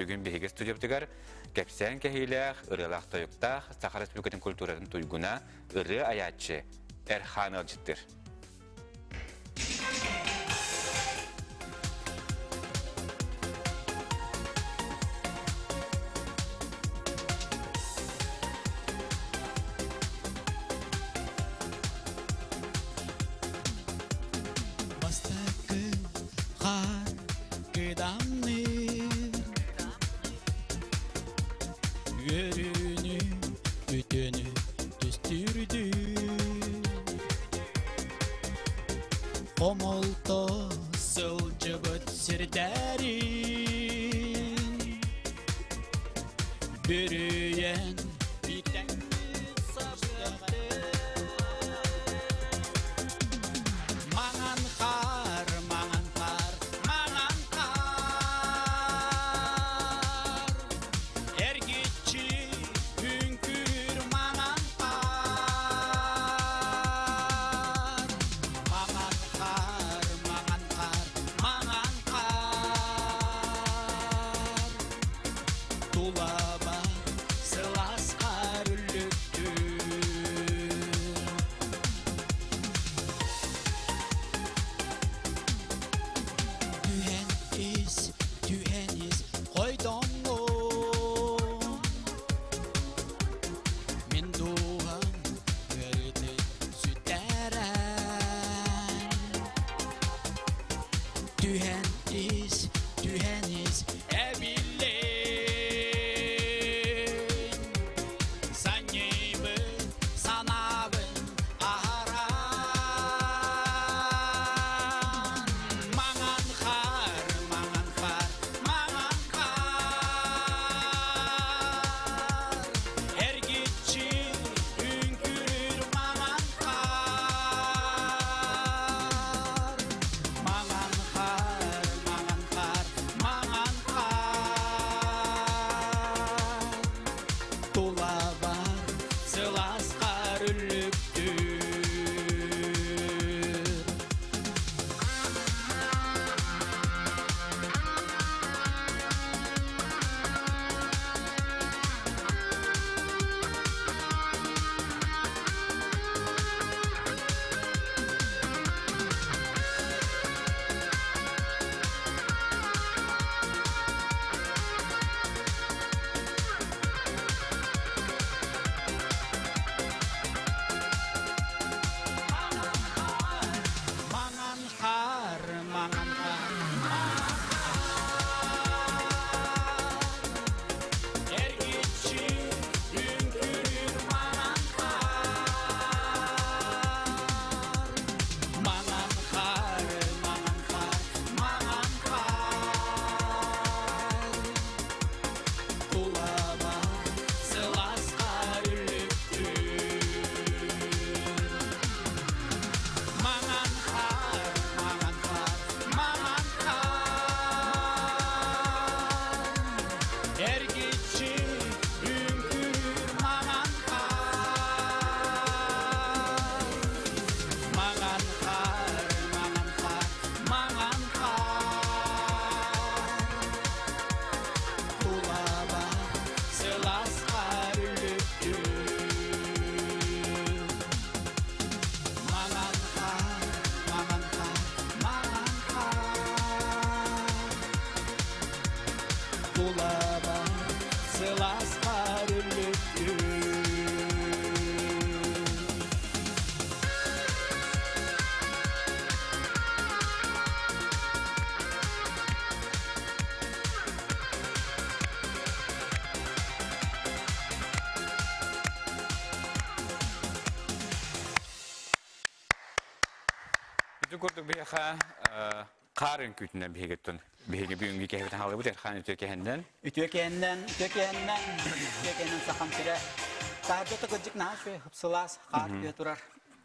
Бүгүн биһиги студиябытыгар кэпсээн кэһиилээх, ырыалаах тойуктаах Саха Республикатын культуратын туйгуна, ырыа айааччы Эрхан ыалдьыттыыр. Бастакы хаар кыдамныыр Үөрүүнү, үтүөнү түстүүрдүү Хомолто сылдьыбыт сирдэрин Бүрүйэн бүтэҥмит сабыахтыы Маҥан хаар, маҥан хаар, маҥан хаар Эргиччи үҥкүүр маҥан хаар Маҥан хаар, маҥан хаар, маҥан хаар Тулаба сылаас хаар үллүктүүр. Түһэн ис, түһэн ис, хойдоҥҥун. Мин дууһам ыарыытын сүтэрэн. Түһэн ис, түһэн ис, эбиллин. Санньыйбыт санаабын аһаран. Маҥан хаар, маҥан хаар, маҥан хаар. Эргиччи үҥкүүлүүр маҥан хаар. Маҥан хаар, маҥан хаар, маҥан хаар. Тулабар сылаас хаар үллүктүүр. Маҥан хаар, маҥан хаар, маҥан хаар. Эргиччи үҥкүүлүүр маҥан хаар. Маҥан хаар, маҥан хаар, маҥан хаар. Тулаба сылаас хаар үллүктүүр. Маҥан хаар, маҥан хаар, маҥан хаар. Эргиччи үҥкүүлүүр маҥан хаар. Маҥан хаар, маҥан хаар, маҥан хаар. Тулаба сылаас хаар үллүктүүр. Маҥан хаар, маҥан хаар, маҥан хаар. Тулаба сылаас хаар үллүктүүр. Ити курдук биһиэхэ хаар үҥкүүтүнэн биһигиттэн биһиги бүгүҥҥү киһибитин хаалыбыт Эрхан үтүө кэһэннэн. Үтүө кэһэннэн, үтүө кэһэннэн, үтүө кэһэннэн сахам сирэ. Таһырдьа кырдьык наһаа үчүгэй, сылаас хаар түһэ турар.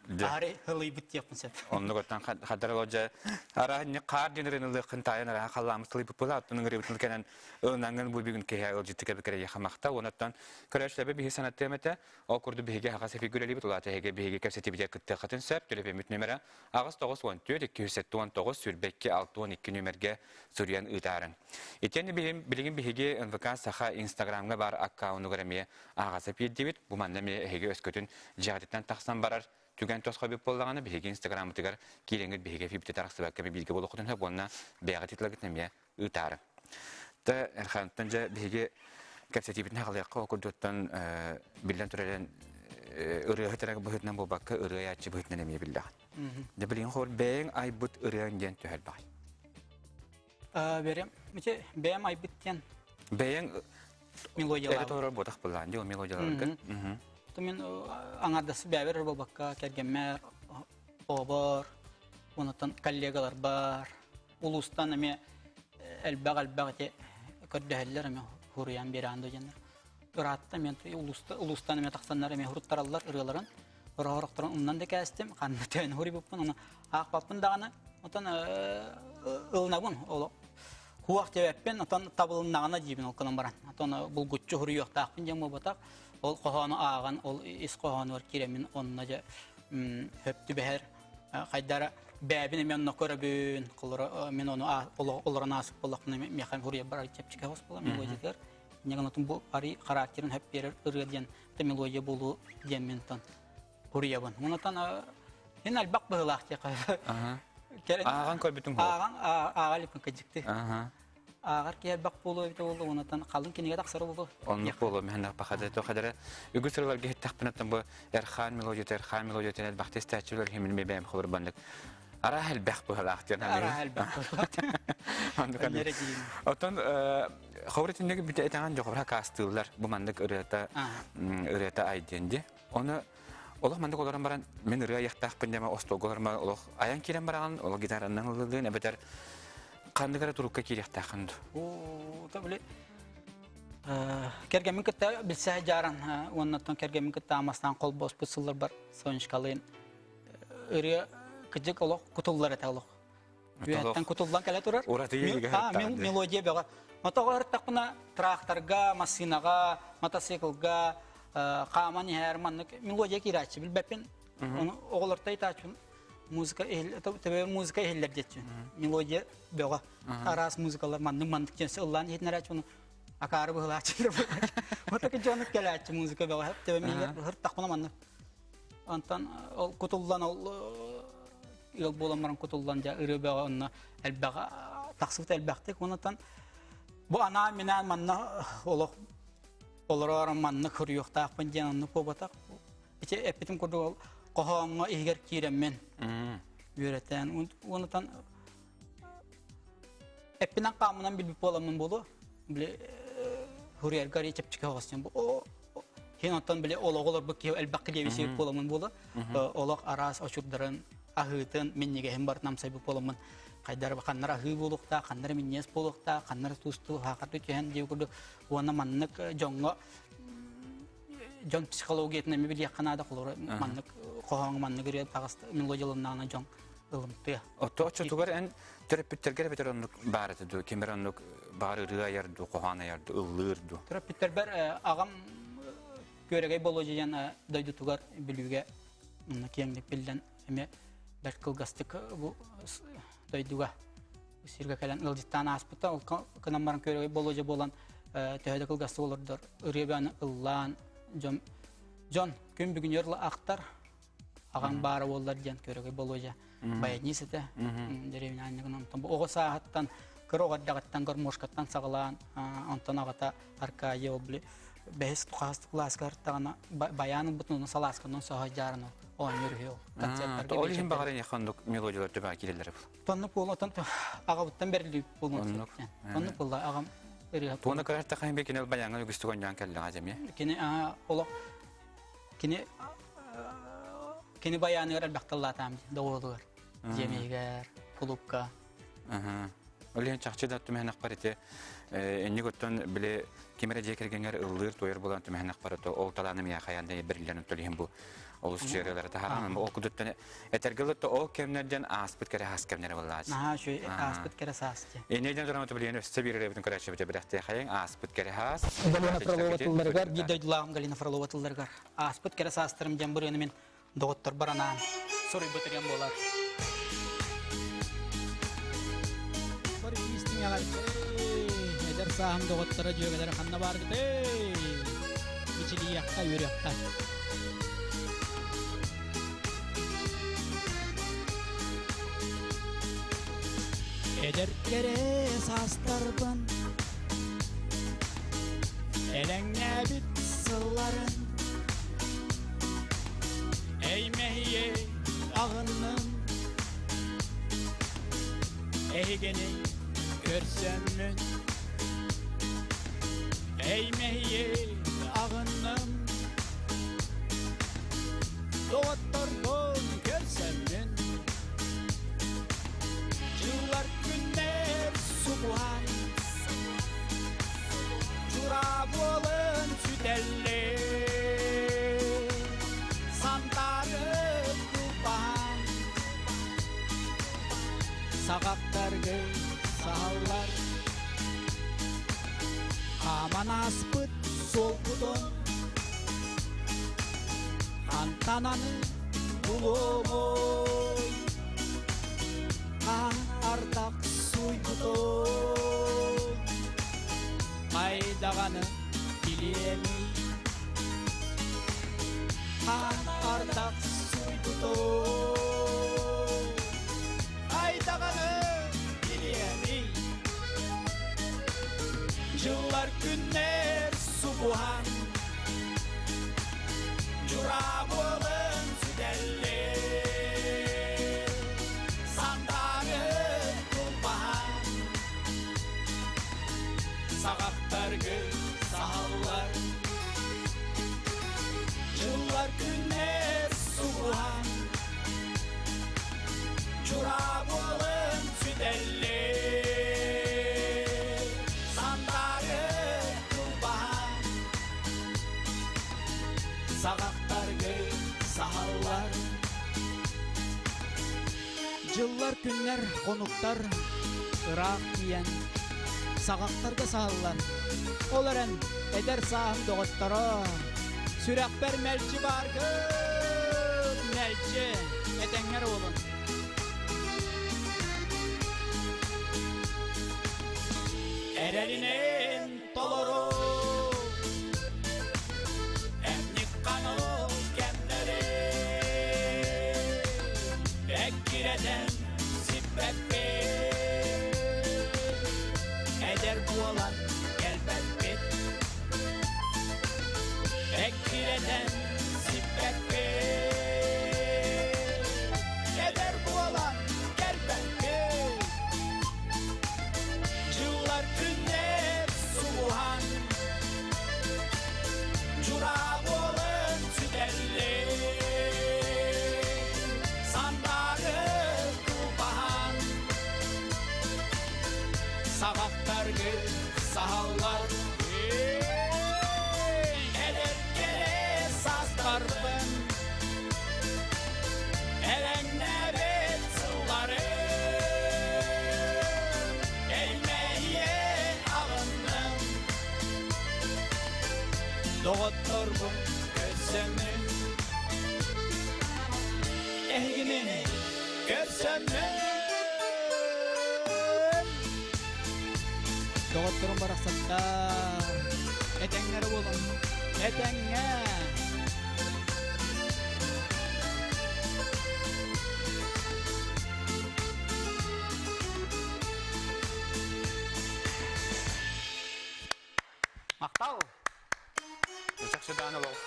Аһары ылыйбыт диэхпин сөп. Оннук оттон хаддар олордьа араһынньы хаар диэн ырыынылыаххын таайан араһа халлааммыт сылыйбыт була оттон ыҥырыыбытын кэнэн ылынангын бу бүгүн киһи ыалдьытты кэбикэрэ хамахта уонаттан көрөөччүлэрбэ биһи санаттыам этэ ол курдук биһиги аҕас фигуралибит улаата эһиги биһиги кэпсэтибитигэр кыттыаххытын сөп төлөпүөммүт нүмерэ 8 94 279 22 62 нүмергэ суруйан ыытаарыҥ. Итиэннэ билигин биһиги НВК Саха Инстаграмҥа баар аккаунугар эмиэ аҕаса биэрдибит. Бу манна эмиэ эһиги өскөтүн дьиэҕититтэн тахсан барар түгэн тосхойбут буоллаҕына биһиги Инстаграммытыгар киирэҥҥит биһиги эфирбитэ тахсыбакка бииргэ буолуоххутун сөп уонна бэйэҕит тылгытын эмиэ ыытаарыҥ. Та Эрхантан дьэ биһиги кэпсэтиибитин хаалыахха ол курдуктан биллэн тураран ырыаһыт эрэ быһыытынан буолбакка ырыа айааччы быһыытынан эмиэ биллэҕин. Дьэ билигин хор бэйэҥ айбыт ырыаҥ диэн түһэр баҕай. Бэрем, ити бэйэм айбыт диэн. Бэйэҥ мелодиялаабыт. Эрэ толорор буотах былаан дии ол мелодияларгын. Мен аңардасы бэбер болбакка кэргэммэр, обор, онотон коллегалар бар, улуустан эме элбэх-элбэх ити көрдөһөллөр эме хуруйан биэрээн дойденнер. Ыраатта мен улуустан эме тахсаннар эме хуруттараллар ырыаларын. Ороһорохторун умнан да кээстим, ханна төөн хуруйбуппун, оны аахпаппын даҕаны, отон ылынабын ол хуах диэбэппин, отон табылыннаҕына диибин ол гынан баран. Отон булгуччу хуруйуохтаахпын диэн буолбатах. Ол хоһоону ааҕан, ол ис хоһоонугар киирэммин онно дьэ хөп түбэһэр хайдара бэйэбин эмиэ онно көрөбүн, холоро мен ону олорон ааспыт буоллахпына миэхэ хуруйарбар чэпчэки хос буолар мелодиятыгар. Инньэ гынан бу ари характерын хөп биэрэр ырыа диэн мелодия буолуу диэн мин хуруйабын. Онотон ин элбэх быһыылаах диэхэ. Ааҕан көрбүтүҥ Ааҕан ааҕа иликпин кыдьыкты. Ааҕар киһи элбэх буолуо эбитэ буолла, онотон халыҥ кинигэ тахсара буолуо. Оннук буолуо миһэннэх бахада тохадара үгүс ырыларга иһиттэхпинэ бу Эрхаан мелодията Эрхаан мелодията элбэхтэ истээччилэр химин бэйэм холор баннык Араах элбэх быһалаах диэн Араах элбэх быһалаах. Оттон ховры түннүгү бүтэ этэҕин дьохобра каастыыллар бу маннык ырыата ырыата ай диэн ди. Оны олох маннык олорон баран мин ырыа айахтаахпын диэме остуолга олорма олох айан киирэн бараҕын олох гитараннан ыллыгын эбэтэр ханнык эрэ турукка киириэхтээххин ду. Оо, то били кэргэммин кытта билсэ дьааран уоннаттан кэргэммин кытта амастаан холбоспут сылларбар Сонечкалыын ырыа кыдьык олох кутуллар этэ олох. Үөһэттэн кутуллан кэлэ турар. Мелодия бөҕө. Мотоҕо ырыттахпына тракторга, массыынаҕа, мотоциклга хааман иһэр маннык мелодия киирээччи билбэппин. Ону оҕолорто ыйтааччын музыка төбө музыка иһиллэр диэччи. Мелодия бөҕө. Араас музыкалар маннык маннык диэн ыллаан иһитинэрээччи ону акаары быһылааччылар. Отаки дьонук кэлээччи музыка бөҕө. Төбө миигэр ыртахпына маннык Онтон ол кутуллан ол ыал буолан баран кутуллан дьэ ырыа бөҕө онно элбэх тахсыбыт элбэхтик онтон бу анаан-минээн манна олох олорор маннык суруйуохтаахпын диэн оннук буолбатах. Ити эппитим курдук ол хоһооҥҥо иһигэр киирэммин үөрэтэн онтон эппинэн хааммынан билбит буоламмын буолуо били суруйарга чэпчэки оҕус диэн Хин оттон били олоҕу олорбут киһи элбэх килиэбисиэбит буоламмын буола. Олох араас очурдарын, аһыытын, минньигэһин барытын амсайбыт буоламмын хайдары ханнар аһыы буолуохтаах, ханнар минньиэс буолуохтаах, ханнар туустуу хаахарты түһэн диэ курдук уонна маннык дьоҥҥо дьон психологиятын эми билиэххэ наада холобура маннык хоһооҥҥо маннык ырыа таҕыс мелодияланнаҕына дьон ылымтыа. Отто оччотугар эн төрөппүттэргэр эбэтэр оннук баар этэ дуу, ким эрэ оннук баар ырыа айар дуу, хоһоон айар дуу, ыллыыр дуу? Төрөппүттэрбэр аҕам Күөрэгэй Болуодьа диэн дойдутугар Бүлүүгэ киэҥник биллэн эмиэ бэрт кылгастык бу дойдуга сиргэ кэлэн ыалдьыттаан ааспыта. Ол гынан баран Күөрэгэй Болуодьа буолан төһө да кылгастык олордор ырыа бөҕөнү ыллаан дьон дьон күн бүгүнүгэр ахтар аҕаҥ баара буоллар диэн Күөрэгэй Болуодьа баянист этэ дэриэбинэ онтон бу оҕо сааһыттан кыра оҕо эрдэҕиттэн гармошкаттан саҕалаан онтон аҕата Аркадий ол били бэһис хаһыс кылааска ыртаҕына баян ылбытын ону салаасканан соһо дьааран оонньуур үһү ол концерттарга Ол иһин баҕар эйиэхэ оннук мелодиялар төбөҕө киирэллэрэ буолуо. Тоннук буолла отон аҕабыттан бэриллибит буолуон Оннук буолла аҕам ырыа. Туона кыра эртэххэ кини баяҥҥа үгүстүк оонньоон кэллэҕэ дьэмиэ. Кини олох Кини кини байааныгар элбэх тыллаатаам доҕуолугар, дьиэмиһигэр, кулуупка. Ол иһин чахчы да түмэһинэхпэр ити инник оттон били Ким эрэ дьиэ кэргэҥҥэр ыллыыр-туойар буолан түмэһинэх барыта ол талааны миэхэ хайаан да бэриллэн төлүһүн бу олус үчүгэй таһааран ол кудуттан этэргэ ылытта ол кэмнэрдэн ааспыт кэрэ хас кэмнэрэ буоллаач. Наһаа үчүгэй ааспыт кэрэ саас диэн. Инньэ дьон билигин өссө биир ырыабытын көрөөччүбүтэ бэлэхтиэхэйиҥ ааспыт кэрэ хаас. Галина Фролова тылларыгар биир дойдулааҕым Галина Фролова тылларыгар ааспыт кэрэ саастарым диэн бу ырыаны мин доҕотторбор анаан суруйбут ырыам буолар. Эдэр сааһым доҕотторо дьүөгэлэрэ ханна бааргытый? Мичилийиэххэ, үөрүөххэ. Эдэр кэрэ саастарбын элэҥнээбит сылларын Эймэһийэ аҕынным Эһигини көрсөммүн Эймэһийэ аҕынным Доҕотторбун көрсөммүн Дьыллар күннэр субуһан Чураа буолан сүтэллэр Сантаарып кылбаан Саҕаттаргы саһаллар Хааман ааспыт суолбутун Хантан аны булуомуй Хаан ардах суйбутун Хайдаҕаны билиэмий Хаан ардах суйбутун Хайдаҕаны билиэмий Дьыллар күннэр субуһан Дьураа буолан сүтэллэр Сандаарыт кулбаһан Саҕахтаргы саһаллар Дьыллар күннэр субуһан Дьураа буолан сүтэллэр Сандаарыт кулбаһан Саҕахтаргы саһаллар Дьыллар күннэр хонуктар ыраах тиийэн саҕахтарга саһаллар. Ол эрэн эдэр сааһым доҕотторо сүрэхпэр мэлдьи бааргын мэлдьи этэҥҥэр уолун. Эрэлинэн толору Эмник-ханыл кэмнэри Эккирэтэн сиппэппит Эдэр буолан кэлбэппит Эккирэтэн сиппэппит Эдэр буолан кэлбэппит Дьыллар күннэр субуһан Дьураа буолан сүтэллэр Сандары кылбаһан Саҕахтаргы саһаллар Эдэр кэрэ саастарбын Элэҥнээбит сыллары Элмэйиэ аҕынным Доҕотторбун көрсөммүн Эһигини көрсөммүн Доҕотторум барахсаттар Этэҥҥэ буолуҥ Этэҥҥэ Махтал! Чахчыдаан олох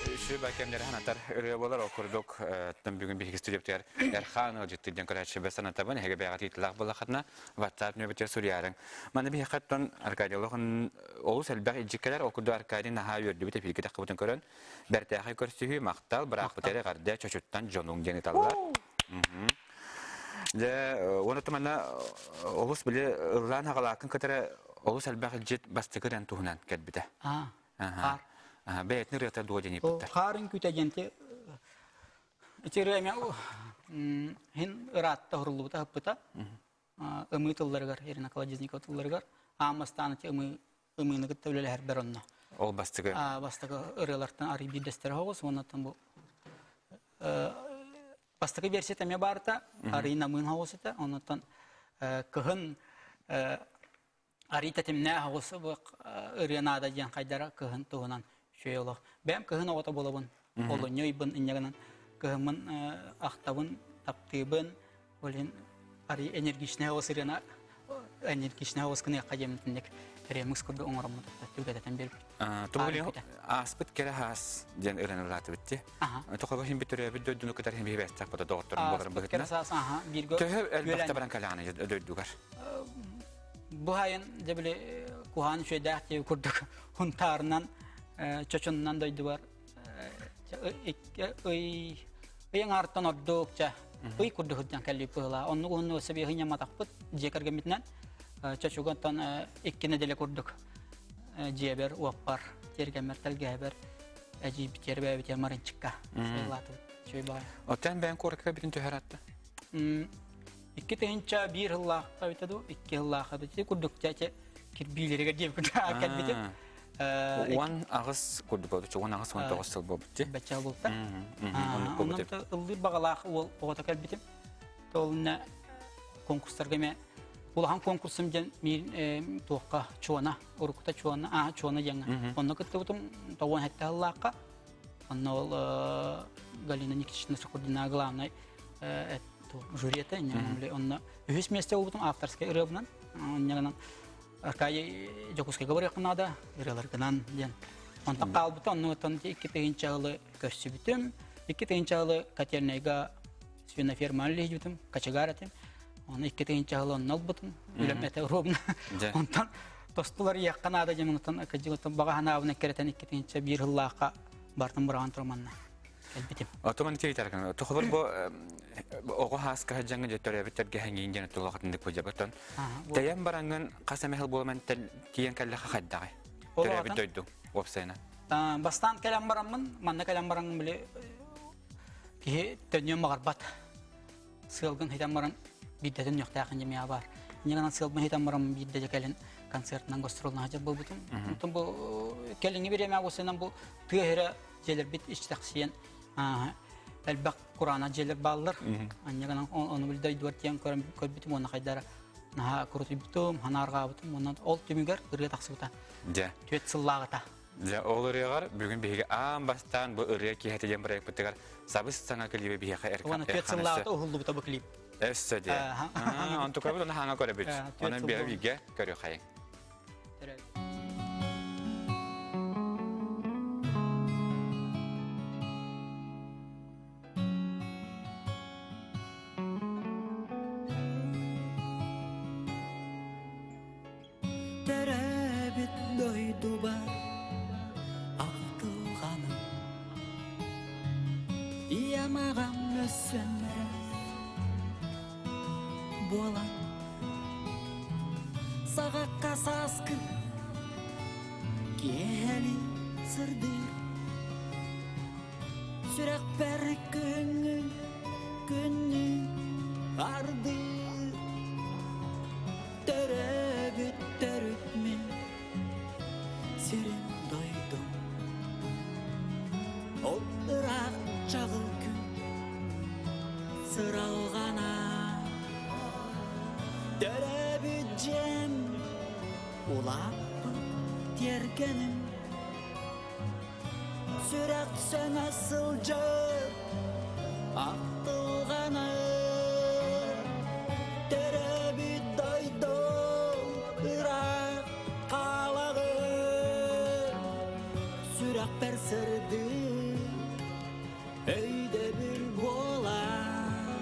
үчүгэй кэмнэри санатар ырыа буолар. Ол курдук бүгүн биһиги студиябытыгар Эрхан ыалдьыттыы диэн көрөөччү санатабын. Эһиги бэйэҕит ыйытылаах буоллаххытына WhatsApp нөмүрүтүгэр суруйаарыҥ. Маны биһиэхэ Аркадий олох олус элбэх илдьит кэлэр. Ол курдук Аркадий наһаа үөрдүбүт эфиргэ таххыбытын көрөн бэртээхэй көрсүһүү, махтал, бырааппыт эрэ эҕэрдэ чочуттан дьонуҥ диэн ыыталлар. Дьэ, уонна манна олус били ыллаан хаҕалааккын кытары. Олус элбэх илдьит бастакы ырыан туһунан кэлбитэ. Хаар. Бэйэтин ырыата дуо диэн ыйыппыттар. Хаарын күтэ диэн ити ырыа эмиэ хин ыраатта уһуруллубута ыппыта. Ымыы тылларыгар, Ирина Колодезникова тылларыгар аан бастаан ити ымыы ымыыны кытта үлэлэһэрбэр онно. Ол бастакы. Бастакы ырыалартан арый биирдэстэрэ оҕус, уоннаттан бу бастакы версията эмиэ баарта, арый намыын оҕус этэ, оннуттан кыһын арый тэтимнээх оҕус ырыа наада диэн хайдара кыһын туһунан үчүгэй олох. Бэйэм кыһын оҕото буолабын, олунньу ыйбын инньэ гынан кыһыммын ахтабын, таптыыбын, Ол иһин арый энергичнэй оҕус ырыана энергичнэй оҕус гыныахха диэммитинник ремикс курдук оҥороммут түргэтэтэн биэрбит. Тугу ааспыт кэрэ хаас диэн ырыаны ылаатыбыт ти. Тоқоба хин бүтөрөбүт дойдуну кытар хин биһибэстэх бата доҕотторум болар быһытына. Төһө элбэхтэ баран кэлэҕин дойдугар? Бу хайын дьэ били куһаан үчүгэйдээх диэби курдук хунтаарынан чочуннан дойдубар ый ыйың артан ордук ча ый курдук сылдьан кэллибит быһыылаа. Оннук уһуннук өссө биэһи ньамматахпыт дьиэ кэргэммитинэн чочугантан икки нэдиэлэ курдук дьиэбэр, уоппар, тиэргэммэр, тэлгэһэбэр эдьиийбитигэр, бэйэбитигэр Марынчыкка сайылаатыбыт. Үчүгэй баҕайы. Оттон бэйэҥ куоракка бүтүн түһэр атта? 2001 сыллаахха эбитэ дуу, икки сыллаахха эбитэ курдук дьэ кирбиилэригэр диэбит курдук кэлбитим. 18 курдук буолбут, 18-19 сыл буолбут дии. Бачча буолта. Онон ыллыыр баҕалаах уол оҕото кэлбитим. Толунна конкурстарга эмэ улахан конкурсум диэн миин туохха чуона, уруккута чуона, аа чуона диэҥҥэ. Онно кыттыбытым тоҕуон сэттэ сыллаахха. Онно ол Галина Никитична Сокурдина главный жюри этэ. Онно үһүс миэстэ буолбутум авторскай ырыабынан. Онньагынан Аркадий Дьокуускайга барыахха наада, ырыаларгынан диэн. Онтон хаалбыта, оннуттан 2 тыһыынча ыалы көрсүбүтүм. 2 тыһыынча ыалы котельнайга свиноферманы үлэһитим, кочегар этим. Оны 2 тыһыынча ыалы онно ылбытым. Үлэм этэ ровно. Онтон тостулар иэххэ наада диэн онтон кыдьыгыттан баҕа санаабын эккирэтэн 2001 сыллаахха бартын быраҕан турманна кэлбитим. Отоман тийтаркан. Тохолор бу оҕо хааска дьаҥы дьэ төрөөбүттэргэ хәңиин диэн тулахатыннык бу Тэйэн бараҥҥын хас эмэ сыл буоламан тиийэн кэллэхэ хайдаҕай? Төрөөбүт дойду уопсайынан. Бастаан кэлэн бараммын, манна кэлэн бараҥҥын били киһи төннүөн баҕарбат. Сыалгын хитэн баран биирдэтин ньөхтээхин дьэмиэ баар. Инньэ сыалбын хитэн баран биирдэ дьэ кэлин концертынан гастролна сылдьар буолбутум. Онтон бу кэлиҥҥи бириэмэ уопсайынан бу тыа сирэ дьиэлэрбит ичтэхсийэн элбэх кураанах дьиэлэр бааллар. Анньа гынан ону били дойдубар тиийэн көрөн көрбүтүм уонна хайдара наһаа курутуйбутум, санаарҕаабытым уонна ол түмүгэр ырыа тахсыбыта. Дьэ. Түөрт сыллааҕыта. Дьэ, ол ырыаҕар бүгүн биһиги аан бастаан бу ырыа киэһэтэ диэн бырайыакпытыгар сабыс саҥа клиби биһиэхэ эрка Уонна түөрт сыллааҕыта уһуллубута бу клип. Өссө диэ. Онтукабыт оны хаҥа көрөбүт. Онон биһиги бииргэ көрүөхайыҥ. Төрөөбүт дойдубар ахтылҕаным Ийэм аҕам өссөннөрө буолан Саҕакка сааскы киэһэли сырдыыр Сүрэхпэр күһүҥҥү күннүү ардыыр Төрөөбүт төрүт мин сирим дойдум Ол ыраах чаҕыл күн сыралҕана Төрөөбүт дьиэм улааппыт тиэргэним Сүрэх сөҥө сылдьар ахтылҕаны Төрөөбүт дойдум ыраах хаалаҕын Сүрэхпэр сырдык өйдөбүл буолар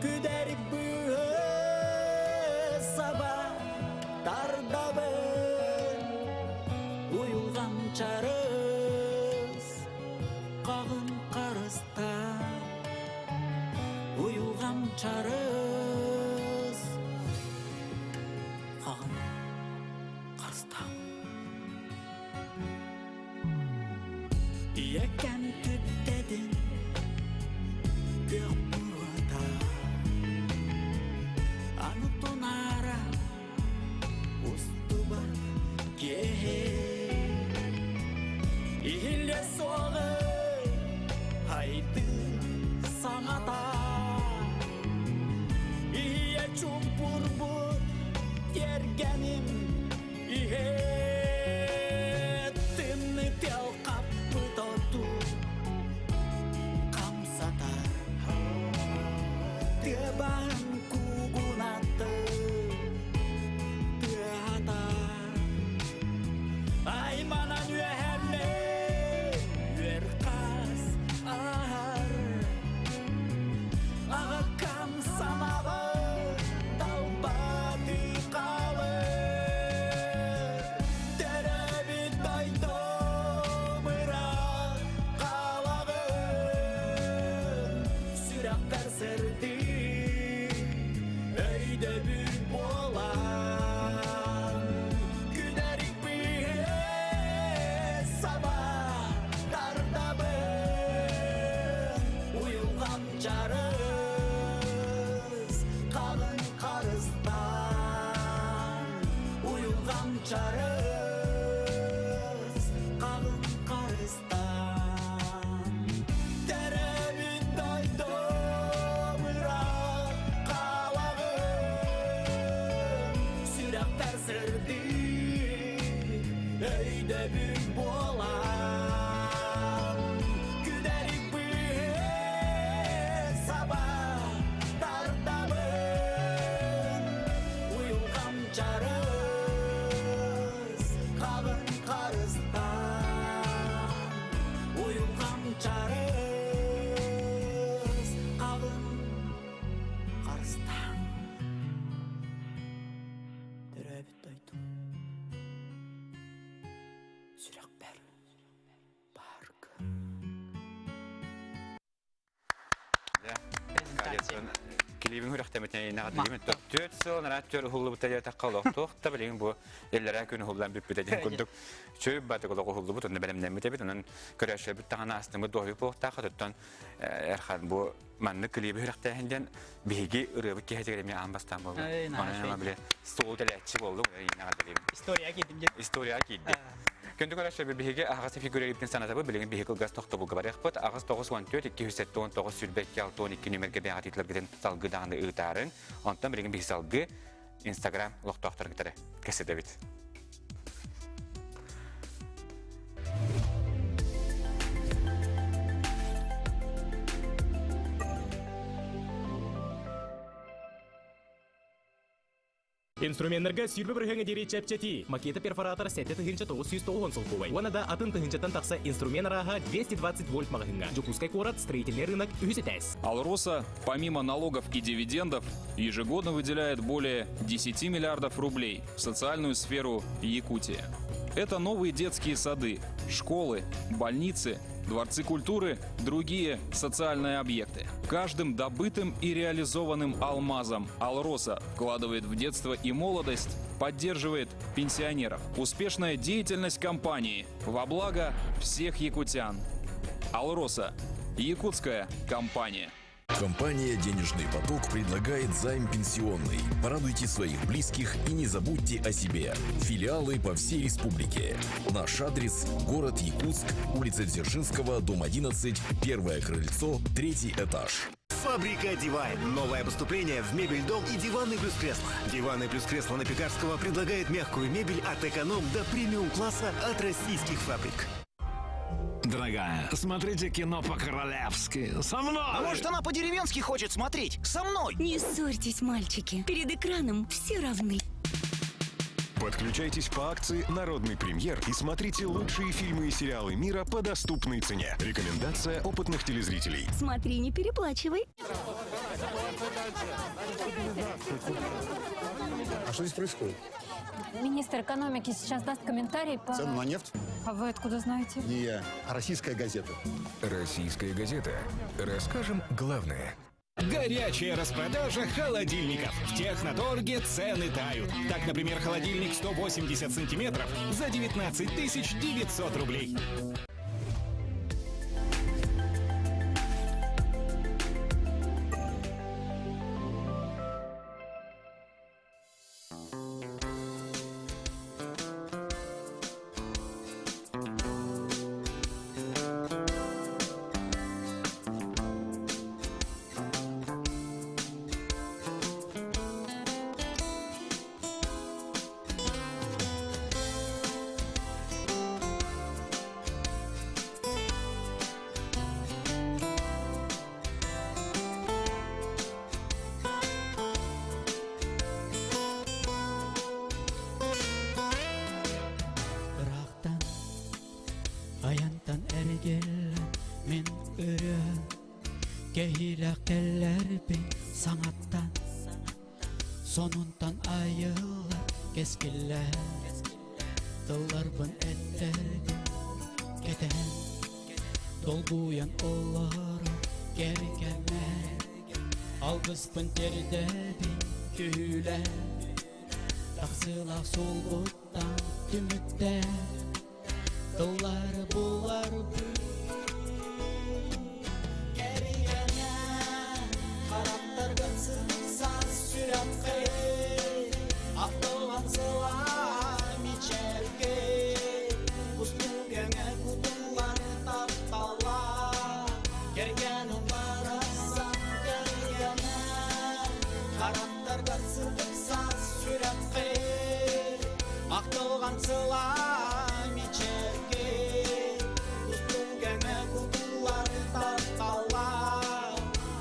Күдэр быыһы саба тардабын Уйулҕам чарыс хаҕын харыстаан Уйулҕам чарыс хаҕын. Ийэкэм түптэтин күөх буруота Аны тунаара устубат киһи Иһиллэ суоҕы айды саҥата Ийэ чуумпурбут тиэргэним Иһит тымны тыал хаппыт оту хамсатар Тыабан куугунатты тыаһатар Айманан үөһэллэ үөр хас аһар Аҕаккам санаабар талбаты хаалар Төрөөбүт дойдум ыраах хаалаҕын Сүрэхпэр сырдык өйдөбүл буолан Күнэрик быыһы саба тардабын Уйулҕам чарыс халыҥ харыстан Уйулҕам чарыс халыҥ харыстан Төрөөбүт дойдум ыраах хаалаҕын Сүрэхпэр сырдык өйдөбүл буолан Күдэрик быыс саба тардабын Уйулҕам чарыс хаҕын харыстаан Уйулҕам чарыс хаҕын харыстаан Төрөөбүт дойдум сүрэхпэр бааргын. Килибин хүрөхтэмитин наҕатыгым төрт сыл нараат төр уһуллубута диэтэххэ олохтуох та билигин бу иллэрээ күн уһуллан бүппүтэ диэн курдук чөй батык олох уһуллубут онно бэлэмнэммит эбит онон көрөөччүлэрбит таҕана астыммыт дуоһуйу буолуохтаах оттон Эрхан бу маннык килиби хүрөхтээһин диэн биһиги ырыабыт киһитигэр эмиэ аан бастаан буолла. Онон били стол тэлээччи буоллум История киирдим диэн. История киирди. Күндү көрөөччүлэр биһиги аһаҕас фигуралыыбытын санатабыт билигин биһиги кылгас тохтобулга барыахпыт. Аҕыс 94 279 22 62 нүмергэ бэйэҕитиилэргитин салгыы даҕаны ыытаарыҥ. Онтон билигин биһиги салгыы Инстаграм олохтоохторун кытары кэпсэтэбит. Инструменнарга сүүрбэ бырыһыаҥа диэри чэпчэтии. Макета перфоратор 7990 солкуобай. Уонна да атын тыһыынчаттан тахса инструмент арааһа 220 вольт маҕаһыыҥҥа. Дьокуускай куорат строительный рынок үһүс этээс. Алроса, помимо налогов и дивидендов, ежегодно выделяет более 10 миллиардов рублей в социальную сферу Якутии. Это новые детские сады, школы, больницы, дворцы культуры, другие социальные объекты. Каждым добытым и реализованным алмазом Алроса вкладывает в детство и молодость, поддерживает пенсионеров. Успешная деятельность компании во благо всех якутян. Алроса – якутская компания. Компания «Денежный поток» предлагает займ пенсионный. Порадуйте своих близких и не забудьте о себе. Филиалы по всей республике. Наш адрес – город Якутск, улица Дзержинского, дом 11, первое крыльцо, третий этаж. Фабрика Дивайн. Новое поступление в мебель дом и диваны плюс кресло. Диваны плюс кресло на Пекарского предлагает мягкую мебель от эконом до премиум класса от российских фабрик. Дорогая, смотрите кино по-королевски. Со мной! А может, она по-деревенски хочет смотреть? Со мной! Не ссорьтесь, мальчики. Перед экраном все равны. Подключайтесь по акции «Народный премьер» и смотрите лучшие фильмы и сериалы мира по доступной цене. Рекомендация опытных телезрителей. Смотри, не переплачивай. А что здесь происходит? Министр экономики сейчас даст комментарий по... Цену на нефть? А вы откуда знаете? Не я, а российская газета. Российская газета. Расскажем главное. Горячая распродажа холодильников. В Техноторге цены тают. Так, например, холодильник 180 сантиметров за 19 900 рублей. Кэһиилэх кэллэрбин саҥаттан Сонунтан айыллар кэскиллэр Тылларбын эттэрбин кэтэһэн Долгуйан олорор кэргэммэр Алгыспын тиэрдэбин түһүүлэр Тахсыылаах суолбуттан түмүктэр Тыллары буларбын Кэргэнэ харахтаргын сырсан сүрэххэ Ахтылҕан сылаа мичээргэ Устугэҥэ кутуллар таптала Кэргэним барахсан кэргэнэ Харахтаргар сырдыксан сүрэххэ Ахтылҕан сылаа мичээргэ Устугэҥэ кутуллар таптала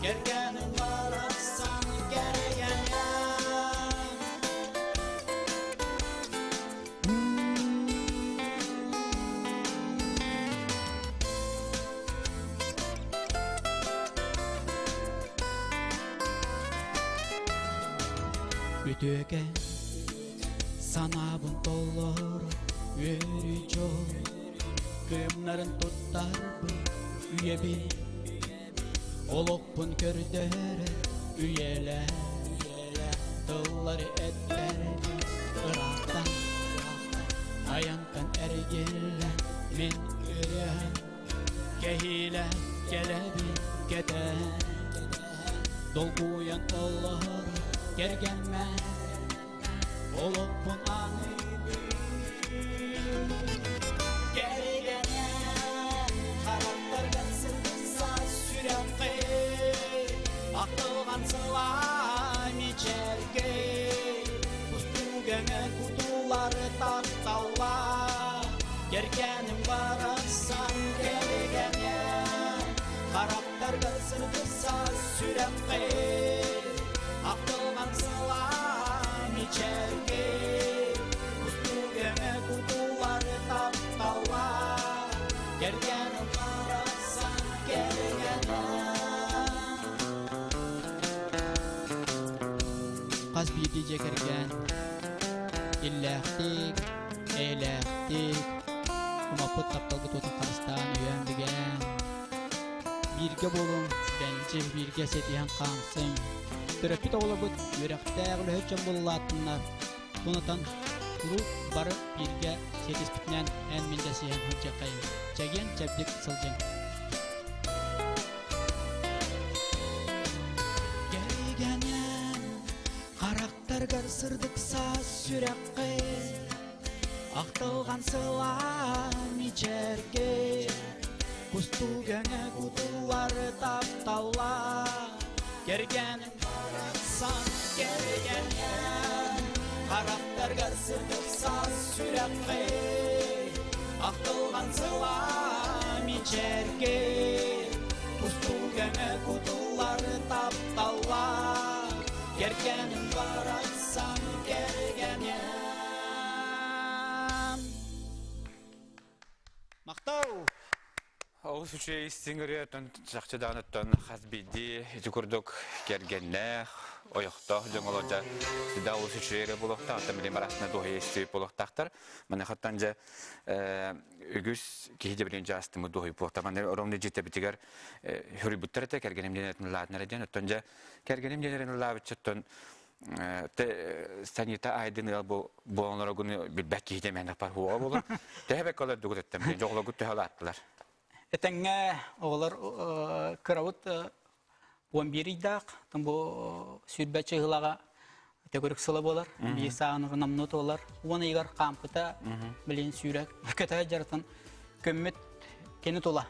Кэргэним барахсан кэргэнэ Үтүөкэн санаабын толору үөрүү дьол кыымнарын туттарбын үйэбин олохпун көрдөрөр үйэлээх тыллары эттэрбин ыраахтан айантан эргиллэн мин ырыам кэһиилэ кэлэбин кэтээн долгуйан олорор кэргэммэр олохпун аныыбын Кэргэнэ харахтаргар сырдыкса сүрэххэ Ахтылҕан сылаа мичээргэ Устугэҥэ кутулар тапталла Кэргэним барахсан кэргэнэ Харахтаргар сырдыкса сүрэххэ Ахтылҕан сылаа мичээргэ Устугэҥэ кутулар тапталла Кэргэним барахсан кэргэнэ Хас биирдии дьиэ кэргэн иллээхтик, эйэлээхтик, умаппыт тапталгыт уотун харыстаан өйөөн-бигээн, бииргэ буолуҥ, бэнчи бииргэ ситиһэн хаамсыҥ. Төрөппүт оҕолорбут үөрэхтээх үлэһит дьон буоллаатыннар, Онутан куруук бары бииргэ сиэтиспитинэн эн-мин дэсиһэн сылдьыаххайыҥ. Чэгиэн чэбдик сылдьыҥ. Кэргэнэн харахтаргар сырдык саас сүрэххэ Ахтылҕан сылаа мичээргэ Кустугэҥэ кутуллар тапталла Кэргэним барахсан кэргэнэн Харахтаргар сырдык саас сүрэххэ Ахтылҕан сылаа мичээргэ Кустугэҥэ кутуллар тапталла Кэргэним барахсан кэргэнэн Махтал! Олус үчүгэй истиҥ ырыа чахчы даҕаныттан хас биирдии ити курдук кэргэннээх, ойохтоох дьон олордо да олус үчүгэй эрэ буолуохтаах, оттон билим арасына дуоһуйа истибит буолуохтаахтар. Маныхаттан дьэ үгүс киһи дьэ билин дьаастымы дуоһуйбуохта. Маны ровно дьитэбитигэр хөрүйбүттэр этэ, кэргэним диэн этин лаатынара диэн, оттон дьэ кэргэним диэн эрин лаабыччыттан Санита Айдын ыал бу буолан билбэт киһи мэнэ пар хуоҕа буолар. Төһө бэккэ олордугут эттем, дьоҕлогут төһө улааттылар? Этэҥҥэ оҕолор кырабыт 11 ыйдаах, бу сүүрбэччэ ыһылаҕа төгүрүк сыла буолар, биир сааҕын намнуу туолар. Уон ыйыгар хаампыта, билин сүүрэ көтө дьарытын көммүт кини тула.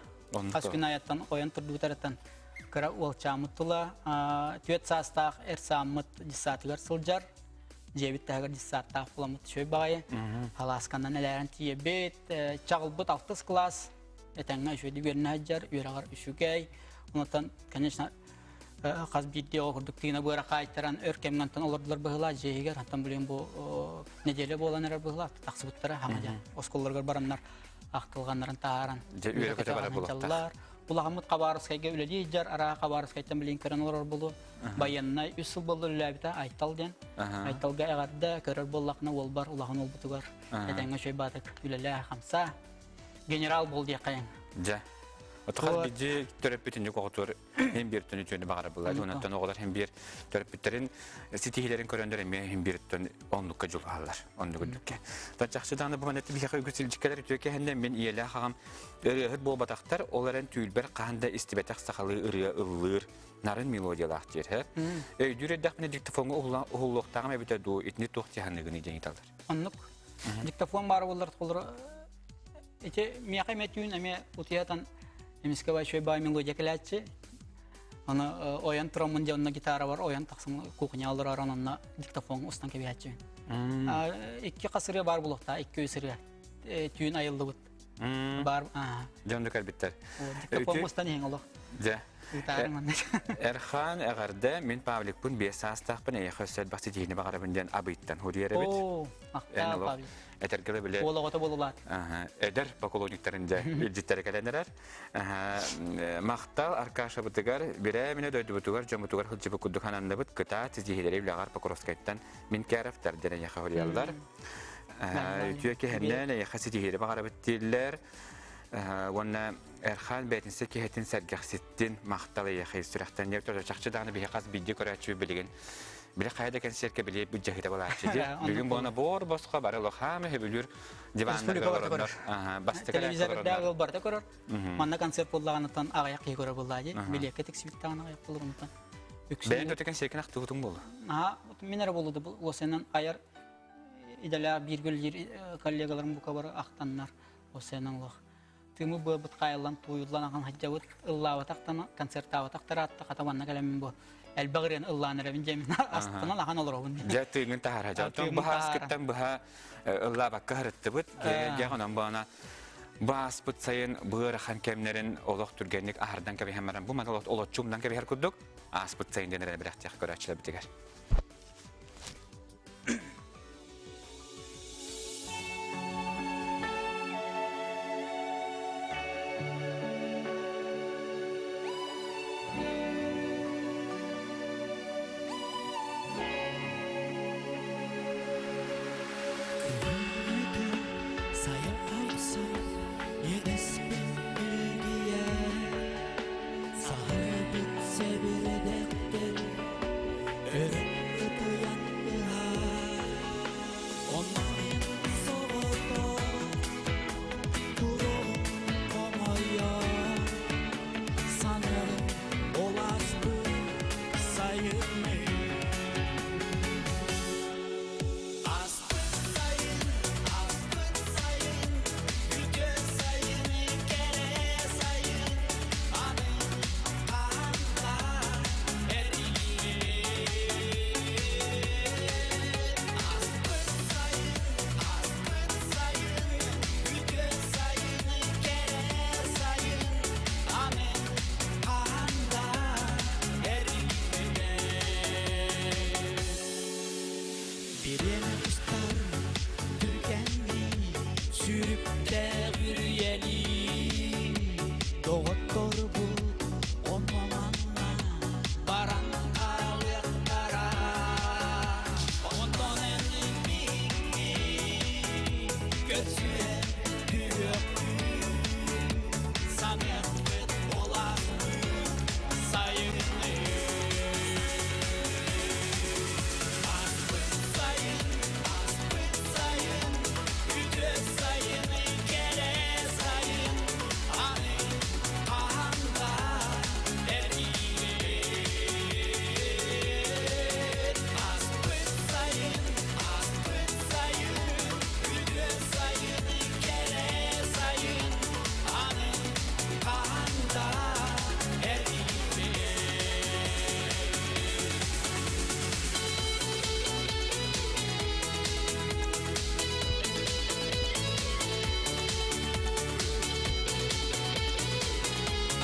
Хас күн айаттан ойон турдубутарыттан кыра уолчааммыт тула түөрт саастаах эр сааммыт дьыссаатыгар сылдьар. Дьиэбит таһыгар дьыссааттаах буламмыт үчүгэй баҕайы. Халаасканан элээрэн тиийэбит. Чаҕылбыт алтыс кылаас этэҥҥэ үчүгэйдик үөрэнэ сылдьар, үөрэҕэр үчүгэй. Онтон, конечно, хас биирдии оҕо курдук тыына быара хаайтаран өр кэмҥэ онтон олордулар быһыылаах дьиэһигэр. Онтон билигин бу неделя буолан эрэр быһыылаах тахсыбыттара хаҥа дьэ оскуолаларыгар бараннар ахтылҕаннарын таһааран Дьэ үөрэ-көтө барар буолуохтаах. Улахаммыт Хабаровскайга үлэлии сылдьар, араа Хабаровскайтан билин көрөн олорор буолуо. Байыаннай үс сыл буолла үлэлээбитэ Айтал диэн. Айталга эҕэрдэ көрөр буоллахына уолбар улахан уолбутугар этэҥҥэ үчүгэй баатык үлэлээ хамсаа. Генерал буол диэххэйиҥ. Дьэ. Отохас бидди төрөппүтүнүк оҕотуор хин биир түнү түөнү баҕара булар. Онтон оҕолор хин биир төрөппүттэрин ситиһиилэрин көрөндөр эмиэ хин биир оннукка дьулуһаллар. Оннук үрдүккэ. Чахчы даҕаны бу манна биһиэхэ үгүс илдьиккэлэр үтүө кэһэннэ мин ийэлээх аҕам ырыаһыт буолбатахтар, ол эрэн түүлбэр хаһан да истибэтэх сахалыы ырыа ыллыыр нарын мелодиялаах диир. Өйдүүр эрдэхпинэ диктофоҥҥа уһуллуохтааҕым эбитэ дуу, итини туох дьаһаныгыный диэн ыйыталлар. Оннук. Диктофон баар буоллар олор ити миэхэ эмэ түүн эмиэ утуйатан эмискэ большой бай мелодия кэлээччи. Аны ойон тураммын дьэ онно гитара бар ойон тахсан кухня олорор онно диктофон устан кэбиһээччи. Икки хас ырыа баар буолуохтаах, икки үс ырыа түүн айыллыбыт. Бар Дьонду кэлбиттэр. Диктофон устан иһин олох. Дьэ. Эрхан эҕэрдэ, мин Павликпын биэс саастаахпын, эйиэхэ өссө элбэх ситиһиини баҕарабын диэн абыйтан хуруйар эбит. Оо, махтал, Павлик. Этэргэ биле. Уол оҕото буолулаат. Эдэр поклонниктарын дьэ илдьиттэрэ кэлэн эрэр. Махтал Аркашабытыгар, бирээ дойдубутугар, дьоммутугар сылдьыбыт курдук ананныбыт кытаат ситиһиилэри үлэҕэр Покровскайтан мин Кяровтар диэн эйиэхэ хуруйаллар. Үтүө киһиннэн эйиэхэ ситиһиири баҕарабыт дииллэр. Уонна Эрхан бээтинсэ киһитин сэргэхситтин махтал эйиэхэ сүрэхтэн диэбит чахчы даҕаны биһи хас биирдии көрөөччү билигин били хайа да кэнсиэркэ били былдьаһыыта буолааччы дии. Бүгүн буона боор босхо бары лохаама хөбүлүүр диваннарга олороннор. Бастакы Телевизорда барыта көрөр. Манна концерт буоллаҕынаттан аҕыйах киһи көрөр буоллаа дии. Билиэккэ тиксибиттаҕын аҕыйах буолар онтон. Бэйэҥ өтө кэнсиэркин ахтыбытыҥ буолла. Аа, мин эрэ буолуду бу уосайынан айар идэлээх бииргэ үлэлиир коллегаларым бука бары ахтаннар уосайынан олох тыымы быабыт хаайыллан тууйуллан ахан сылдьабыт ыллаабатахтан концертаабатахтар аатта хата манна кэлэммин бу элбэх ырыаны ыллаан эрэбин дьэ мин астынан ахан олоробун дьэ тыыҥын таһара дьэ быһааскыттан быһа ыллаабакка һырыттыбыт дьэ онон буона бааспыт сайын быарахан кэмнэрин олох түргэнник аһардан кэбиһэн баран бу маны олоччумнан кэбиһэр курдук ааспыт сайын диэн эрэ бирахтиах көрөөччүлэрбитигэр.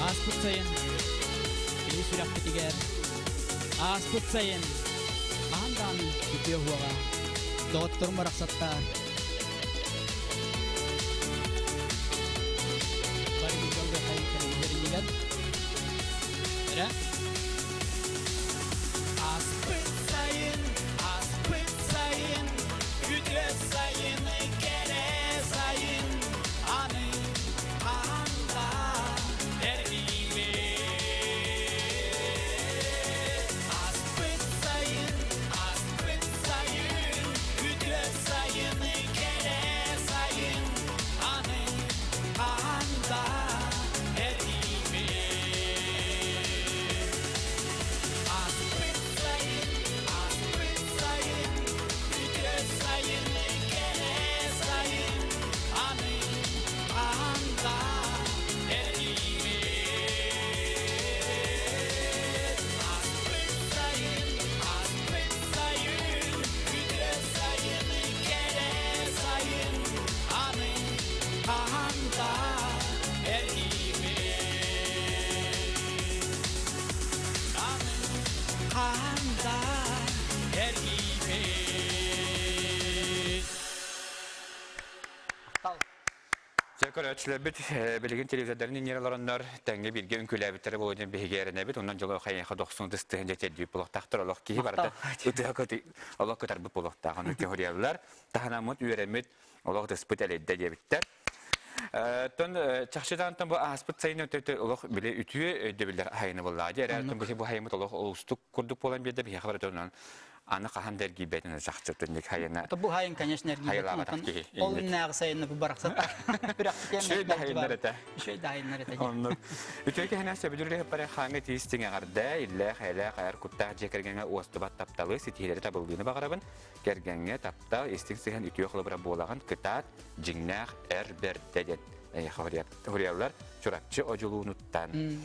Ааспыт сайын киһи сүрэхпитигэр ааспыт сайын хаһан даҕаны үтүө уоҕа доҕотторум барахсаттар бары билгэлгэ хайын иннигэр. Эрэ. Аспыт сайын, аспыт сайын, үтүө сайын, кэрэ сайын, аны хаһан да эргийбэт. Аспыт сайын, аспыт сайын, үтүө сайын, кэрэ сайын, аны хаһан да эргийбэт. Аспыт сайын, аспыт сайын, үтүө сайын, кэрэ сайын, аны хаһан да эргийбэт. Аспыт сайын, аспыт сайын, үтүө сайын, кэрэ сайын, аны хаһан да эргийбэт. Аны хаһан да эргийбэт. Махтал. Дьэ көрөөччүлэрбит билигин телевизордарын иннигэр олороннор тэҥҥэ бииргэ үҥкүүлээбиттэрэ буолуо диэн биһиги эрэнэбит. Онон дьолу хайыха дохсун ытыстыһын дьэ тиэрдибит буолуохтаахтар. Олох киһи барыта ытыһа олох кытарбыт буолуохтаах. Ону көһүрүйэллэр. Таһынаммыт үөрэммит олох ытыспыт элэйдэ диэбиттэр. Тон чахчытаантан бу ааспыт сайын өтөтө олох били үтүө өйдөбүллэр айыны буоллаа. Дьэ эрээр бу хайымыт олох уустук курдук буолан биэрдэ биһиэхэ барытынан аны хаһан да эргийбэтин чахчы түннүк хайына. Бу хайын, конечно, эргийбэтин. Ол иннээҕи сайыны бу барахсаттар. Үчүгэй да хайыннар этэ. Үчүгэй да хайыннар этэ. Оннук. Үтүө киһинэ сөбүлүүр бары хааҥҥа тиис тиҥэҕэрдэ, иллээх, эйэлээх, эр куттаах дьиэ кэргэҥҥэ уостубат тапталы, ситиһиилэри табыллыыны баҕарабын. Кэргэҥҥэ таптал, истиҥ сыһыан үтүө холобура буолаҕын, кытаат, дьиҥнээх эр бэрдэ диэн эйиэхэ хоруйаллар Чурапчы Одьулуунуттан.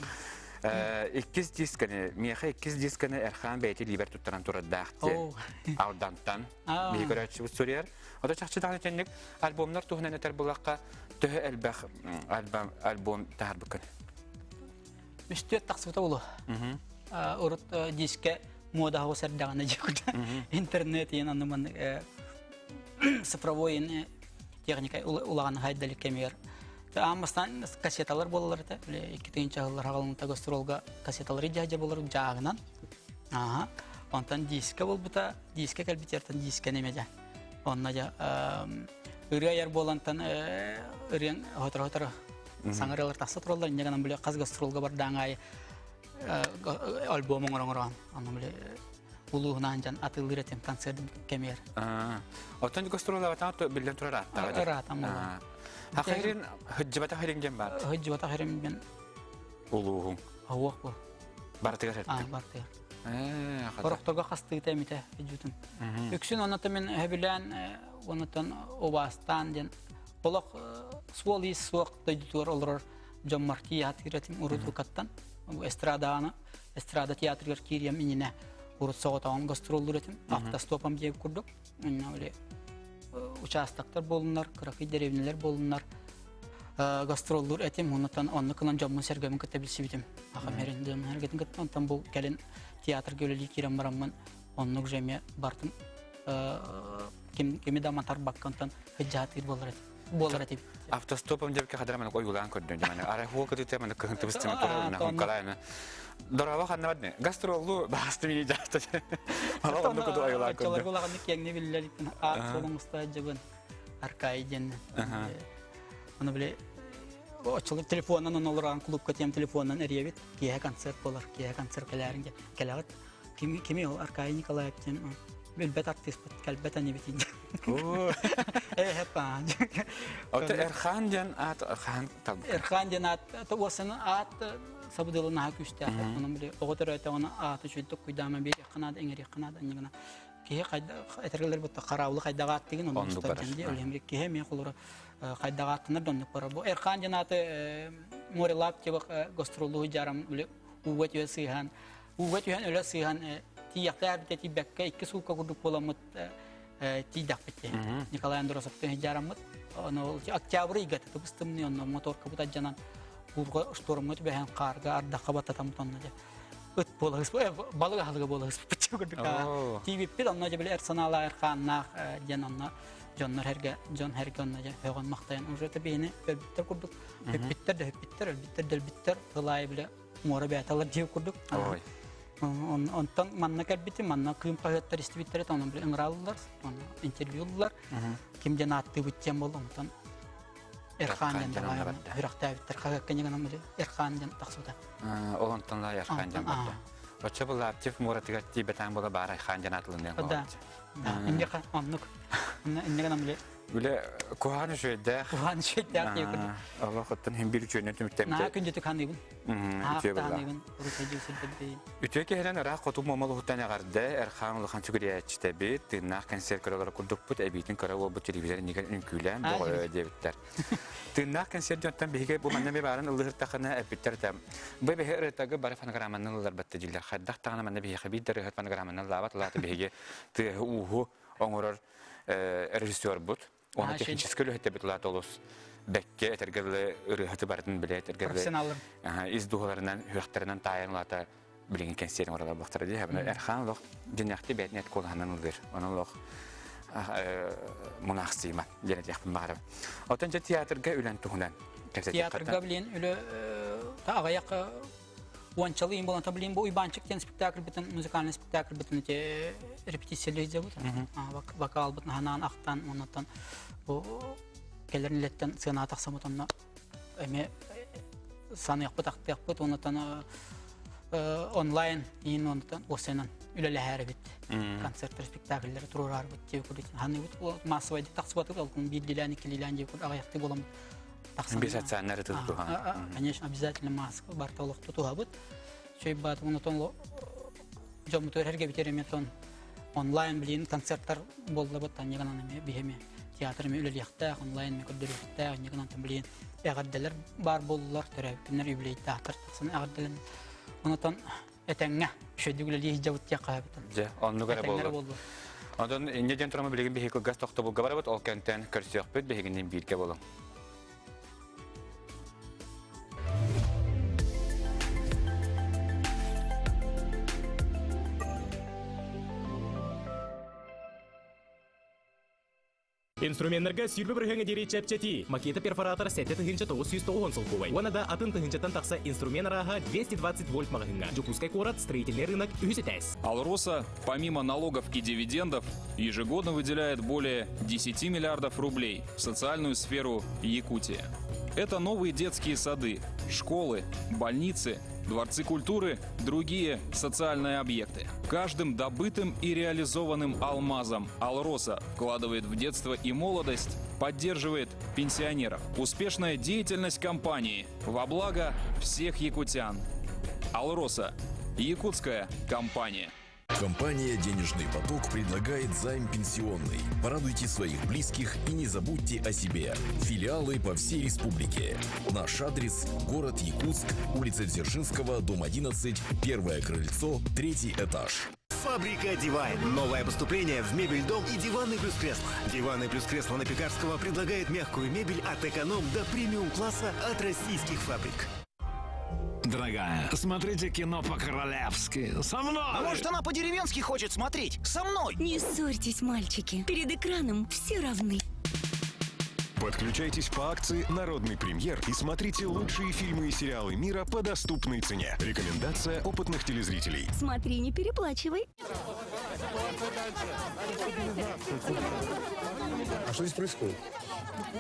Иккис дисканы, миэхэ иккис дисканы Эрхаан бэйэтэ лиибэр туттаран турардаах диэн Алдантан биһи көрөөччүбүт суруйар. Ото чахчы даҕаны итинник альбомнар туһунан этэр булахха төһө элбэх альбом таһарбыккын? Үстүөт тахсыбыта болу. Урут диске мода хаус эрдэҕинэ дьикута интернет иен анны маннык цифровой техника улахан хайдалик кэмигэр аан бастаан кассеталар буолалар этэ икки тыһыынча сыллар хаҕалыҥта гастролга кассеталары дьаһдьа болар дьааһынан аха онтон диске буолбута диске кэлбитертэн диске неме дьэ онно дьэ ырыа айар буолантан ырыаҥ хоторо хоторо саҥарыалар тахса тураллар инньэ гынан били хас гастролга бардаан аайы альбом оҥорон оҥорон онно били улууһунаан дьон атыылыыр этим концерт кэмигэр. Оттон гастроллаабатаҕа биллэн турар ааттаҕа. Ыраатан буолла. Хахырин хыдьыбата хирин диэн баар. Хыдьыбата хирин мен улууһуҥ. Ауах бу. Бартыгар А, бартыгар. Хорохторго хастыыта эмитэ хыдьутун. Үксүн онотон мен хөбүлээн онотон убаастаан диэн олох суол ис суох дойдутугар олорор дьоммор тиийэ этим урут рукаттан эстрадааны эстрада театрыгар киириэм иннинэ урут соҕотоҕун гастроллуур этим автостопом диэбит курдук үлэ участоктар буолуннар кыракый дэриэбинэлэр буолуннар гастроллуур этим оннуттан оннук гынан дьоммун сэргэмин кытта билсибитим ахам эрин дьоммун сэргэтин кытта онтон бу кэлин театрга үлэлии киирэн бараммын оннук же эмиэ бартым ким кими да матарбакка онтон сыдьаатыыр буолар этим буолар этибит. Автостопом деп хадара маны ойулаан көрдүм дьаманы. Арай хуол кытыта маны кыһын тыбыстыма турар хункалайна. Дорова ханна бадны. Гастроллу басты мини жаста. Мала онну куду ойулаан көрдүм. Очолорго улаханнык киэҥни биллэр аат суолун уста дьыбын Аркай диэн. Аны биле очолор телефоннан олорон клубка тиэм телефоннан эрийэбит. Киэһэ концерт болар, киэһэ концерт кэлээрин кэлэҕит. Кими кими ол Аркай Николаев диэн билбэт артыыспыт кэлбэт анибит Ото Эрхан диэн аат хаан талбыт. Эрхан диэн аат уосан аат сабыдылы наһаа күүстээх. Онон били оҕо төрөөтөҕүнэ ааты үчүгэй куйдаама биэриэххэ наада, иҥэриэххэ наада иннигина киһи хайда этэргэлэр бутта хараабылы хайдаҕа ааттыгын оннук устар диэн дии. Ол киһи эмиэ холоро хайдаҕа ааттанар да оннук барар. Бу Эрхан диэн ааты Морелап тибах гастроллуу жарам били ууга түһэ сыыһан ууга түһэн өлө сыыһан тиийэхтээх эбитэ тиийбэккэ икки суукка курдук буоламмыт тиийдэхпит дии. Николай Андросовтыын сыдьаараммыт. Ону октябрь ыйга тыбыс-тымныы онно моторкабыт алдьанан буурга штормҥа түбэһэн хаарга ардахха баттатаммыт онно дьэ ыт буола балык аһылыга буола ыспыт курдук тиийбиппит онно дьэ били эр санаалаах эр хааннаах диэн онно дьоннор эргэ дьон эргэ онно дьэ өҕөн махтайан уже это биһини өлбүттэр курдук бүппүттэр да бүппүттэр өлбүттэр да өлбүттэр тыл аайы били. муора бээталар дьиэ курдук. Онтон манна кэлбитим, манна кыым хаһыаттар истибиттэрэ, онон ыҥыраллар, интервью ыллар. Ким диэн ааттыыбыт диэн буолла, онтон Эрхан диэн давай үрэхтээбиттэр хаһыакка ньыгынан Эрхан диэн тахсыбыта. Ол онтон ла Эрхан диэн барда. Оччо бұл Лаптев муоратыгар тиийбэтэн була баар Айхан диэн атылыныан Да. Инде оннук. Инне гынан биле. Үлэ куһаҕан үчүгэйдээх. Куһаҕан үчүгэйдээх диye курдук. Олох оттон хин бир үчүгэнэн түмүктэммитэ. Наа күндүтүк ханыыбын. Үтүө буолла. Үтүө киһинэн ыраах хоту Муома улуһуттан эҕэрдэ, Эрхаан улахан сүгүрүйээччитэбит, тыыннаах кэнсиэр көрөлөрө курдукпут, эбиитин кыра уолбут телевизор иннигэр үҥкүүлээн бөҕө диэбиттэр. Тыыннаах кэнсиэр дьонтон биһиги бу манна эмиэ баарын ыллыһыртахына эппиттэр этэ. Бу биһи ырытагы бары фонограмманан ылларбатта дииллэр. Хайдах даҕаны манна биһиэхэ биир да ырыаһыт фонограмманан ыллаабат, ылаата биһиги тыаһы-ууһу оҥорор режиссербут. Уонна техническэй үлэһиттэбит улаата олус бэккэ этэргэ дылы ырыаһыты барытын билэ этэргэ дылы ис дууһаларынан үөхтэринэн таайан улаата билигин кэнсиэрин оҥоролор буолтара дии. Эрхан олох дьиҥнээхтии бэйэтин эт куолаһынан ыллыыр. Онон олох мунаахсыйма диэн этиэхпин баҕарабын. Оттон дьэ театрга үлэн туһунан кэпсэтиэххэ. Театрга билин үлэ аҕыйах уончалы им болон билин бу Уйбаанчык диэн спектакльбытын музыкальный спектакльбытын ити репетициялыы сылдьабыт. Вокалбытын ханаан ахтан оннуттан бу кэлэр нилеттен сыанаҕа тахсаммыт онно эмиэ саныахпыт ахтыахпыт оннуттан онлайн иин оннуттан уоссайынан үлэлэһээрибит концерттар спектакльлэри туруораарбыт диэбит курдук ханыыбыт массовайдык тахсыбатыбыт ол биирдиилээн иккилиилээн диэбит курдук аҕыйахтыы буоламмыт тахсан Без социальнары тутуһан. Конечно, обязательно маска барта олох тутуһабыт. Чөй баат онотон дьоммутугар эргэ эми тон онлайн билин концерттар буоллабыт таньыганан эми биһеми театр эми үлэлиэхтээх онлайн эми көрдөрүөхтээх инньэгынан билин эҕэрдэлэр баар буоллулар төрөөбүт юбилейдаахтар тахсан эҕэрдэлэн онотон этэҥҥэ үчүгэйдик үлэлии сылдьабыт диэххэ сөбүтэн. Дьэ, оннук эрэ буоллун. Онтон инньэ диэн турама билигин биһиги кылгас тохтобулга барабыт, ол кэнтэн көрсүөхпүт, биһигинниин бииргэ буолуҥ. Инструменнарга сүүрбэ бырыһыаҥа диэри чэпчэтии. Макета перфоратор 7990 солкуобай. Уонна да атын тыһыынчаттан тахса инструмент арааһа 220 вольт маҕаһыыҥҥа. Дьокуускай куорат строительный рынок үһүс этээс. Алроса, помимо налогов и дивидендов, ежегодно выделяет более 10 миллиардов рублей в социальную сферу Якутии. Это новые детские сады, школы, больницы, дворцы культуры, другие социальные объекты. Каждым добытым и реализованным алмазом «Алроса» вкладывает в детство и молодость, поддерживает пенсионеров. Успешная деятельность компании во благо всех якутян. «Алроса» – якутская компания. Компания «Денежный поток» предлагает займ пенсионный. Порадуйте своих близких и не забудьте о себе. Филиалы по всей республике. Наш адрес – город Якутск, улица Дзержинского, дом 11, первое крыльцо, третий этаж. Фабрика Дивайн. Новое поступление в мебель дом и диваны плюс кресло. Диваны плюс кресло на Пекарского предлагает мягкую мебель от эконом до премиум класса от российских фабрик. Дорогая, смотрите кино по-королевски. Со мной! А может, она по-деревенски хочет смотреть? Со мной! Не ссорьтесь, мальчики. Перед экраном все равны. Подключайтесь по акции «Народный премьер» и смотрите лучшие фильмы и сериалы мира по доступной цене. Рекомендация опытных телезрителей. Смотри, не переплачивай. А что здесь происходит?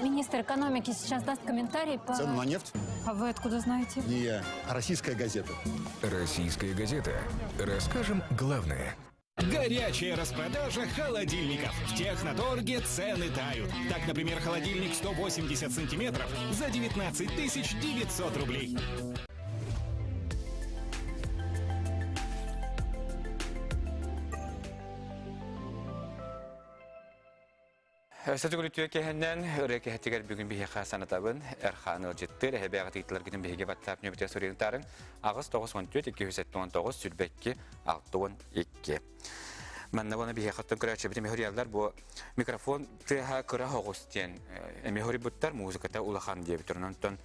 Министр экономики сейчас даст комментарий по... Цену на нефть? А вы откуда знаете? Не я, а российская газета. Российская газета. Расскажем главное. Горячая распродажа холодильников. В Техноторге цены тают. Так, например, холодильник 180 сантиметров за 19 900 рублей. Өссө төгүл үтүө киэһэннэн ырыа киэһэтигэр бүгүн биһиэхэ санатабын. Эрхаан ыалдьыттыыр эһэбээҕи тыытыларгытын биһиги WhatsApp нөмүтэ суруйун 8 94 279 22 62. Манна буона биһиэхэ оттон көрөөччүбүт эмиэ хоруйаллар бу микрофон тыаһа кыра оҕус диэн эмиэ хоруйбуттар музыката улахан диэбит онтон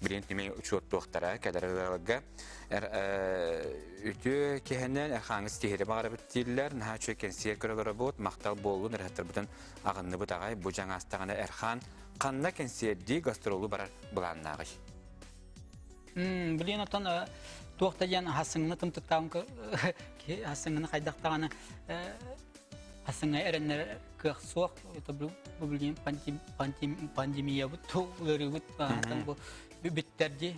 билигин тимэй учуоттуохтара кэлэр ырыаларга үтүө киһинэн эрхааҥыс тиһири баҕарабыт дииллэр наһаа үчүгэй кэнсиэр көрөлөрөбут махтал буоллун ырыһаттарбытын аҕынныбыт аҕай бу дьаҥ аастаҕына Эрхаан ханна кэнсиэрдии гастролу барар былааннааҕый? Билигин оттон Туох да диэн хассыҥны тымтыктаабын хассыҥны хайдах даҕаны хассыҥҥа эрэннэр кыах суох. Это бу билигин пандемиябыт ыарыыбыт бу бүттэр дии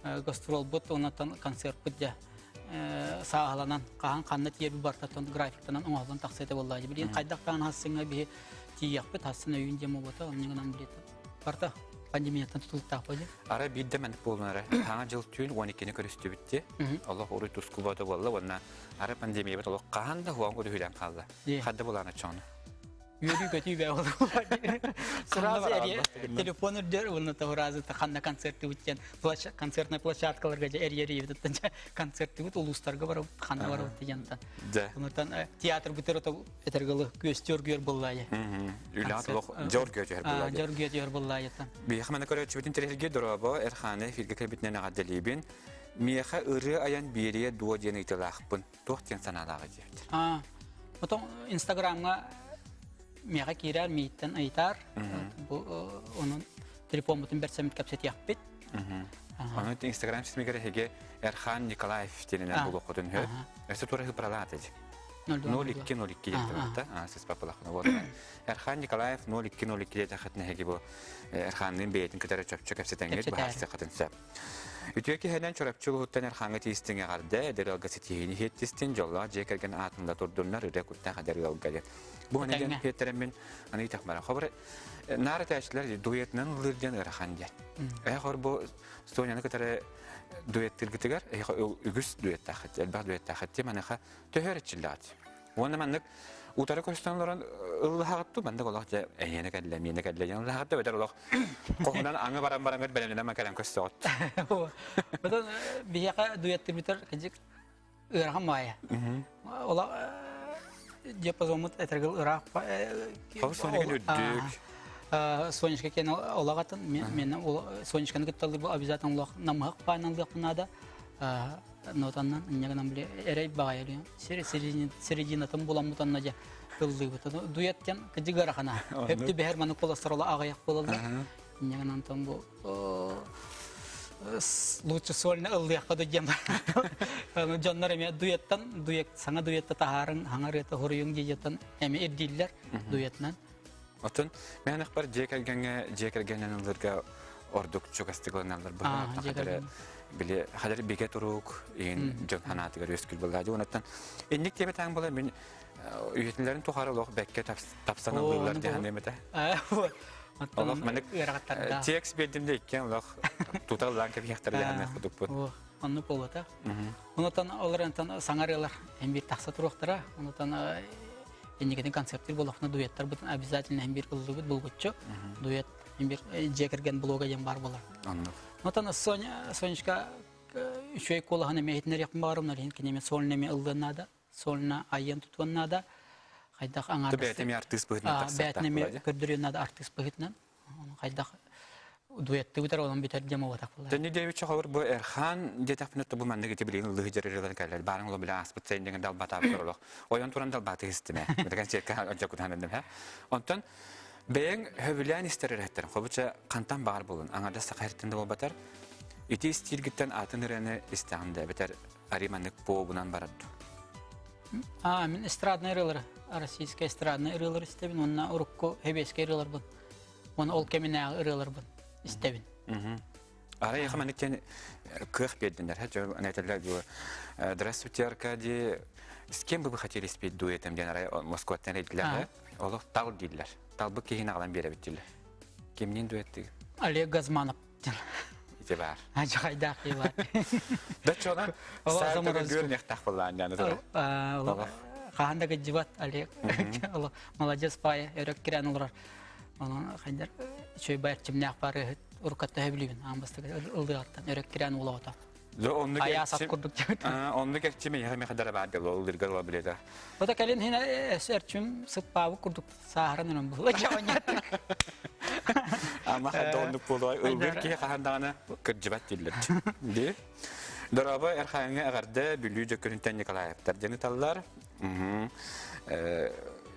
гастролбут оннотон концертпыт дьэ сааһыланан хаһан ханна тиийэрбит бартаттан графиктанан оҥоһуллан тахсыа этэ буоллаа. Билигин хайдах даҕаны хассыҥҥа биһи тиийиэхпит хассын өйүүн диэн буолбата онньугунан билиэт барта пандемияттан тутулуктаах буолла. Ара биирдэ маннык буолунара хаҥа дьыл түүн 12-ни көрүстүбүт дии. Олох уруй туску боото буолла уонна ара пандемиябыт олох хаһан да хуан көрүһүлэн хаалла. Хадда булаана чоҥно. Үөрүү-көтүү бээ Сразу телефон үрдэр уонна сразу ханна концертыбыт диэн концертная площадкаларга дьэ эрийэр концертыбыт улуустарга барабыт ханна барабыт диэн Онтон театр бүтэр этэргылы күөстүөр гүөр буллаайы. Үлэҕэ толох дьор күөтүһэр буллаайы. Дьор күөтүһэр буллаайыттан. Биһиэхэ маны көрөөччүбүтүн тэрилгэ дорообо Эрхааны эфиргэ кэлбитинэн эҕэрдэлиибин. Миэхэ ырыа айан биэриэ дуо диэн ыйыталаахпын. Туох диэн санаалааҕый диэбит. Потом Инстаграмҥа миэхэ киирэр, мииттэн ыйытар. Бу онон телефоммутун бэрсэммит кэпсэтиэхпит. Ону Инстаграм ситимигэр эһиги Эрхан Николаев диэнинэн булуоххутун сөп. Өссө туора ыпыралаат эти. 0202 диэхтэ сис папалахына вот. Эрхан Николаев 0202 диэтэххитинэ эһиги бу Эрханныын бэйэтин кытары чопчу кэпсэтэҥҥит быһаарсыаххытын сөп. Үтүө киһинэн Чурапчы улууһуттан Эрхаҥҥа тиистиҥ эҕэрдэ, эдэр ыалга ситиһиини иһиэттистин, дьоллоох дьиэ кэргэн аатында турдуннар, ырыа куттаах эдэр ыалга диэн. Бу маны диэн иһиэттэрэммин аны итэх баран. Хобур наар этээччилэр дуэтынан ыллыыр диэн ыарахан диэн. Эхор бу Соняны кытары дуэттыыргытыгар эһиэхэ үгүс дуэттааххыт, элбэх дуэттааххыт дии маныаха төһө эрчиллэҕит? Уонна маннык утары көстөн олорон ыллаһаҕыт дуу, маннык олох дьэ эйиэнэ кэллэ, миэнэ кэллэ диэн ыллаһаҕыт да бэтэр олох хоһунан аҥы баран бараҥҥыт бэлэмнэнэн кэлэн көстөҕүт. Потом биһиэхэ дуэттыырбытар кыдьык ыарахан маайа. Ола диапазоммут этэргил ыраах. Сонечка үрдүк. Сонечка кен олагатын мен Сонечканы кытталлыр обязательно олох намыһах паайналыахпын наада. Нотаннан инньэ били эрэй баҕайы серединатын буламмытанна дьэ ыллыыбыт. Дуэттен кыдьык ыарахана. Өптү бэһэр маны колосторола аҕыйах буолаллар. Инньэ гынан бу лучше сольно ыллыахха да диэн дьоннор эмиэ дуэттан дуэт саҥа дуэтта таһаарыҥ хаҥа ырыата хоруйуҥ диэтэн эмиэ ирдииллэр дуэтынан. Оттон мен бар дьиэ кэргэҥҥэ дьиэ кэргэнинэн ыллыырга ордук чугастык ылыналлар быһыылаах били хадыр бигэ турук иин дьон ханаатыгар үөскүл буолла дии онуттан инник диэбэтаҥ була мин үйэтинлэрин тухары олох бэккэ тапсан ыллыыллар диэн этэ. Олох маннык текст биэрдим да иккиэн олох тута ыллаан кэбиһиэхтэрэ диэн кудукпут. Оннук буолбата. Онутан олорантан саҥарыалар эн биир тахса туруохтара. Онутан инникитин концерттир буоллахпына дуэттарбытын обязательно эн биир ыллыбыт булгуччу. Дуэт эн биир дьиэ кэргэн блога диэн баар буолар. Оннук. Онутан Соня Сонечка үчүгэй куолаһын эмиэ иһитиннэриэхпин баҕарабын, ол иһин кини эмиэ сольно эмиэ ыллыан наада. Сольно айыан тутуон наада. Хайдах аҥаардас Бэйэтэ эмиэ артыыс быһыытынан бэйэтин эмиэ көрдөрүөн наада артыыс быһыытынан. Хайдах дуэттыбытар онон бүтэр диэн буолбатах буолла. Төннү диэбиччэ холобур бу Эрхан диэтэхпинэ бу маннык ити билигин ыллыы дьарыырылар кэллэр. Баарыҥ оло билэ ааспыт сайын дьаҥын далбатаабыт олох. Ойон туран далбааты истимэ. Битеген сиэркэ одьокутаан эндим һэ. Онтон бэйэҥ хөбүлээн истэр эрэттэр. Хобуча хантан баар болун. Аңардас саха эртин да буолбатар. Ити истииргиттэн атын ырыаны истэҕин да эбэтэр ари маннык буобунан барар дуу? А, мин эстрадный ырыалары, российскай эстрадный ырыалары истэбин уонна урукку хэбиэскэй ырыаларбын уонна ол кэминээҕи ырыаларбын истэбин. Арай яха маннык диэн кыах биэрдиннэр. Этэллэр Здравствуйте, Аркадий. С кем бы вы хотели спеть дуэтом диэн арай Москваттан эйдилэр. Олох тал дииллэр. Талбыт киһини аҕалан биэрэбит дииллэр. Кимниин дуэттыгы? Олег Газманов Ити баар. Ажахайдаах бар. Да чона саатыгы гүөр нехтах боллаан яны тура. Хаһан да кыдьыбат Олег. Молодец пая өрөк кирэн олорор. Онон хайдар үчүгэй байар чимнээх бары уруккатта хөбүлүүбүн аан бастакы ылдыгаттан өрөк кирэн улаҕата. Аяасат курдук Оннук эрчим эйиэхэ миэхэ баар дел ол ылырга ыла билетэ. Ота кэлин хин эрчим сыппаабыт курдук сааһыран ынан була дьаҕанньаттык. Ама хадда оннук буолуой ылгыр киһи хаһан даҕаны кырдьыбат дииллэр. Ди. Дорообо Эрхааҥҥа эҕэрдэ Бүлүү Дьөккөнүттэн Николаевтар диэн ыталлар.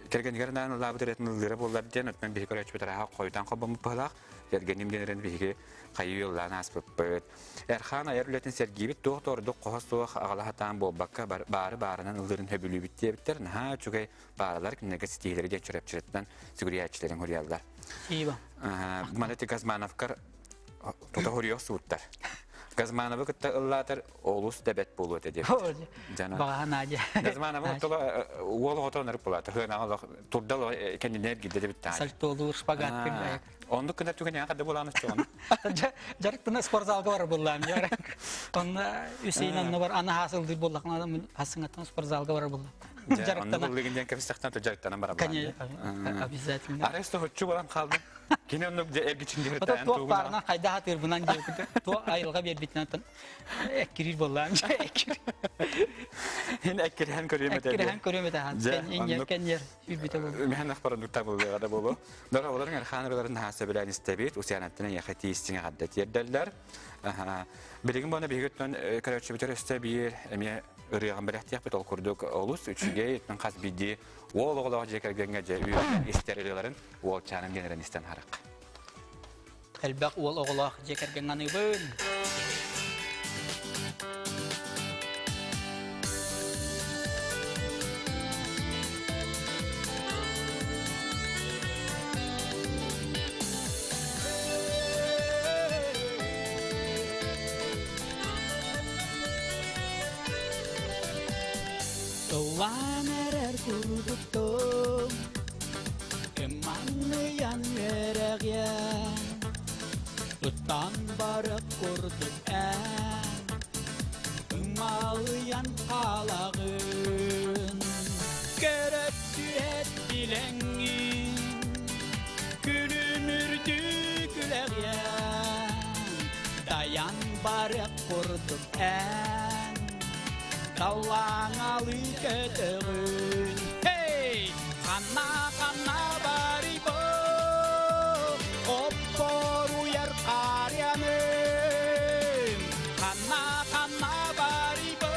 Кэргэнигэр анаан ыллаабыт ырыатын ыллыыра буоллар диэн, оттон биһи көрөөччүбүт араха хойутаан холбоммут быһылаах. Кэргэним диэн эрэн биһиги хайыы ыллаан ааспыппыт. Эрхаан айар үлэтин сэргиибит туох да ордук хоһо суох аҕала сатаан буолбакка баары баарынан ыллыырын сөбүлүүбүт диэбиттэр. Наһаа үчүгэй бааралар кинилэргэ ситиһиилэри диэн чөрөпчүрүттэн сүгүрүйээччилэрин хуруйаллар. Спасибо. Маны Газмановкар тута хуруйуох сууттар. Газмановы кытта ыллаатар олус да бэт буолуо этэ диэбит. Баҕаһа Надя. Газмановы тола уол оҕото онорук буолаата. Хыанаҕа олох турда кэннинэ эргилдэ дебит таай. Сальтолуур, шпагат. Оннук гынар түгэн хадда буолаан оччоҕуна. Дьарыктана спортзалга барар буоллаам. Онно үс ыйын онно бар аны хаасылдыыр буоллахына хассыҥаттан спортзалга барар буоллам. Дьарыктана. Оннук диэн кэпсэхтэн дьарыктанан барар Конечно, обязательно. Арай соһуччу болан хаалдым. Кини оннук эргичин дьарыктанан туох баарынан хайда хатыырбынан диэбит. Туох айылҕа биэрбитинэн эккириир буоллаам. Ин эккириһэн көрүөм этэ. Эккириһэн көрүөм этэ. Кэннер кэннер үрбүтэ болу. Мehen ахпаран табылыга да болу. Дора оларын Эрхан ырыларын наһаа сөбүлээн истэбит. Усианаттан эйиэхэ тиистиҥ эҕэрдэ тиэрдэллэр. Билигин буона биһигиттэн көрөөччүбүтэр өстө биир эмиэ ырыаҕын бэлэхтиэхпит ол курдук олус үчүгэй хас биирдии уол оҕолоох дьиэ кэргэҥҥэ дьэ үөрэн истэр ырыаларын уолчааным диэн эрэн истэн харах. Элбэх уол оҕолоох дьиэ кэргэҥҥэ аныыбын. Ыллаан эрэр курдуктум Ыманныйан үөрэҕиэн Ыттан барык курдук эн Ымалыйан хаалаҕын Көрөт түһэт билэҥҥин Күлүмүрдүү күлэҕиэн Дайан барык курдук эн Таллаҥалыы көтөҕүн Hey! Ханна ханна барыйбы Хоппоруйар харыаным Ханна ханна барыйбы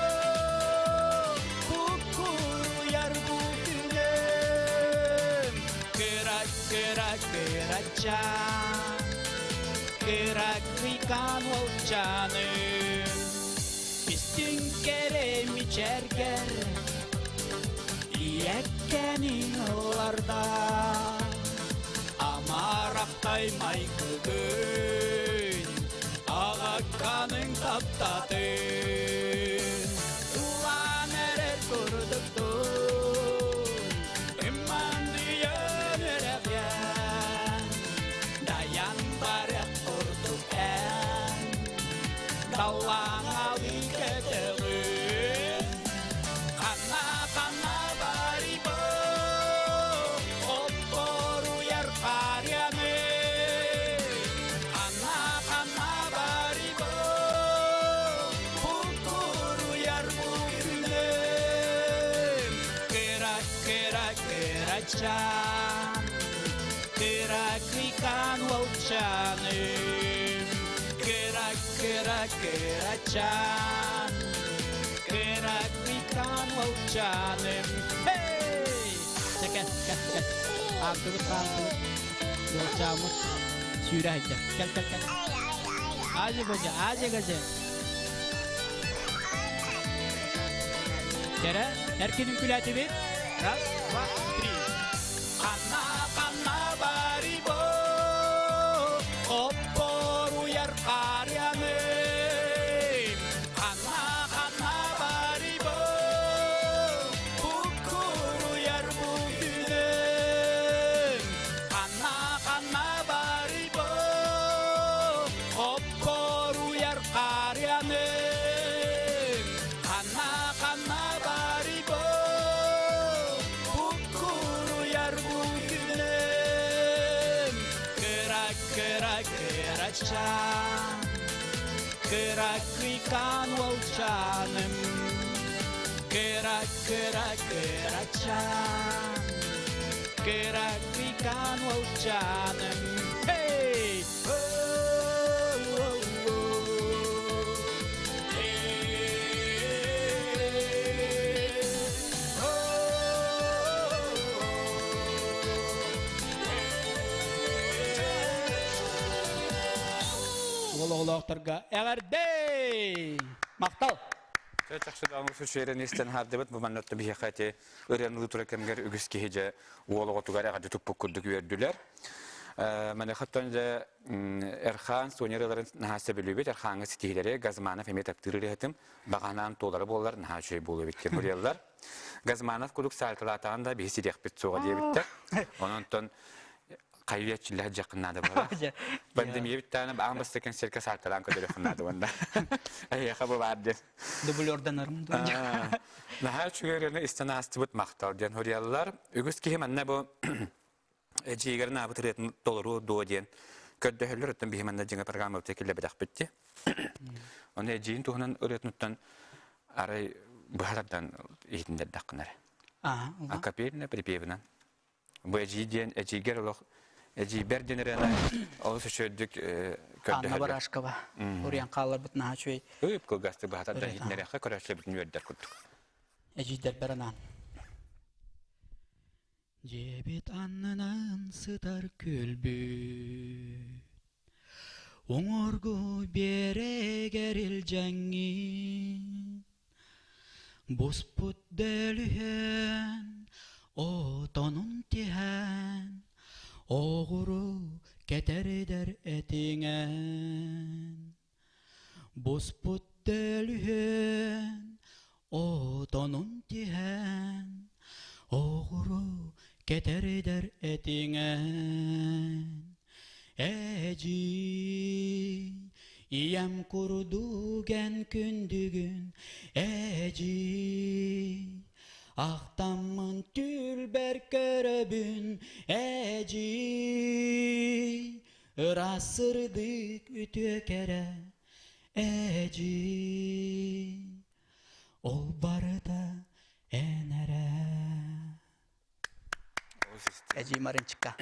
Куккуруйар бу күнүм Кыра кыра кырачаан Кыра уолчааным Истиҥ кэрэ мичээргэр Ийэккэниҥ ылларда Амарахтай майгыгын Аҕакканыҥ таптатын Улаан эрэр курдуктун Ыммандыйан үрэҕиэн Дайан барыах курдук эн Таллаҥалыы көтөҕүн Ханна-ханна барыйбы Хоппоруйар харыаны Ханна-ханна барыйбы Кукуруйар бу күнүм Кыра кыра кырачаан Кыра кыйкаан уолчааным Кыра кыра кырачаан Кыра кыйкаан уолчааным Hey! Чэкэ, кэ, кэ. Аантыбыт, аантыбыт. Уолчааммыт сүүрэ сылдьар. Кэл, кэл, кэл. Аажы божа, аажы гаже. Кэрэ, эркин үҥкүүлээтибит. Раз, два, три. Ханна, ханна барибо, хоппоруйар харыаным. Ханна, ханна барибо, буккуруйар бу күнүм. Ханна, ханна барибо, хоппоруйар харыаным. Ханна, ханна барибо, буккуруйар бу күнүм. Кыра, кыра, кырачаан, кыра кыйкаан уолчааным. Кыра, кыра, кырачаан, кыра кыйкаан уолчааным. Hey! Oh, oh, oh. Hey! Oh, oh, oh. Уол оҕолоохторго эҕэрдэ! Махтал! Чахчы даҕаны сүчүөрэн истэн хаардыбыт бу манна биһиэхэ ити ырыаны тура кэмгэр үгүс киһи дьэ уол оҕотугар эҕэрдэ туппут курдук үөрдүлэр. Маныхаттан дьэ Эрхаан Соня ырыаларын наһаа сөбүлүүбүт. Эрхааҥҥа ситиһиилэри Газманов эмиэ таптыыр ырыаһытым. Баҕанаан туолары буоллар наһаа үчүгэй буолуо эбит диэн суруйаллар. Газманов курдук саайталаатаҕын да биһи сириэхпит суоҕа диэбиттэр. Онон хайыы эрчиллэ сылдьыаххын наада буолар. Пандемия бүттэҕинэ аан бастакы концертка саайталаан көрдөрүөххүн наада уонна. Эһиэхэ бу баар диэн. Дублерданарым дуо? Наһаа үчүгэй ырыаны истэн аастыбыт махтал диэн суруйаллар. Үгүс киһи манна бу эдьиийгэр наабыт ырыатын толоруо дуо диэн көрдөһөллөр. Оттон биһи манна дьиҥэ программабытыгар киллэрбэтэхпит дии. Ону эдьиийин туһунан ырыатыттан арай быһа тардан иһитиннэрдэххинэ эрэ. Акапельно припевынан. Бу эдьиий диэн эдьиийгэр олох эдьиийбэр диэн ырыаны олус үчүгэйдик көрдөһөллөр. Анна Барашкова уруйан хаалларбыт наһаа үчүгэй. Ып кылгастык быһа тардан иһитиннэриэххэ көрөөччүлэрбитин үөрдэр курдук. Эдьиийдэрбэр анаан. Дьиэбит аннынан сытар күлбүт Уҥуоргу биэрэгэр илдьэҥҥин Буспут дөлүһүөн отонун тиһэн Оҕуру кэтэрдэр этиҥэн Буспут дөлүһүөн отонун тиһэн Оҕуру кэтэрдэр этиҥэн Эдьиий, ийэм курдук эн күндүгүн, Эдьиий, ахтаммын түүлбэр көрөбүн, Эдьиий, ыраас сырдык үтүө кэрэ, Эдьиий, ол барыта эн эрэ. Эдьиий Марынчыкка.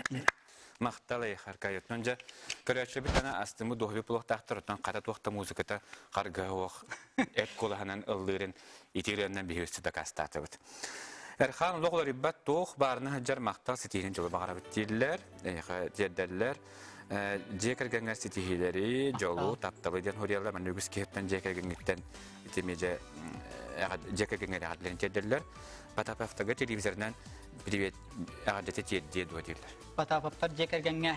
Махтал Аркадьевтан дьэ көрөөччүбүт ана астымы дуоһуйу булуохтаахтар оттон хата туохта музыката харгыһа эт кулаһынан ыллыырын ити ырыаннан биһи өссө дакаастаатыбыт. Эрхан олох уларыйбат туох баарына сылдьар махтал ситиһиин дьолу баҕарабыт дииллэр, эйиэхэ тиэрдэллэр. Дьиэ кэргэҥҥэр ситиһиилэри, дьолу, тапталы диэн суруйаллар. Манна үгүс киһиттэн дьиэ кэргэҥҥиттэн ити эмиэ дьэ дьиэ кэргэҥҥэр эҕэрдэлэрин тиэрдэллэр. Потаповтарга телевизорынан привет эҕэрдэтэ тиэрдиэ дуо дииллэр. Потаповтар дьиэ кэргэҥҥэ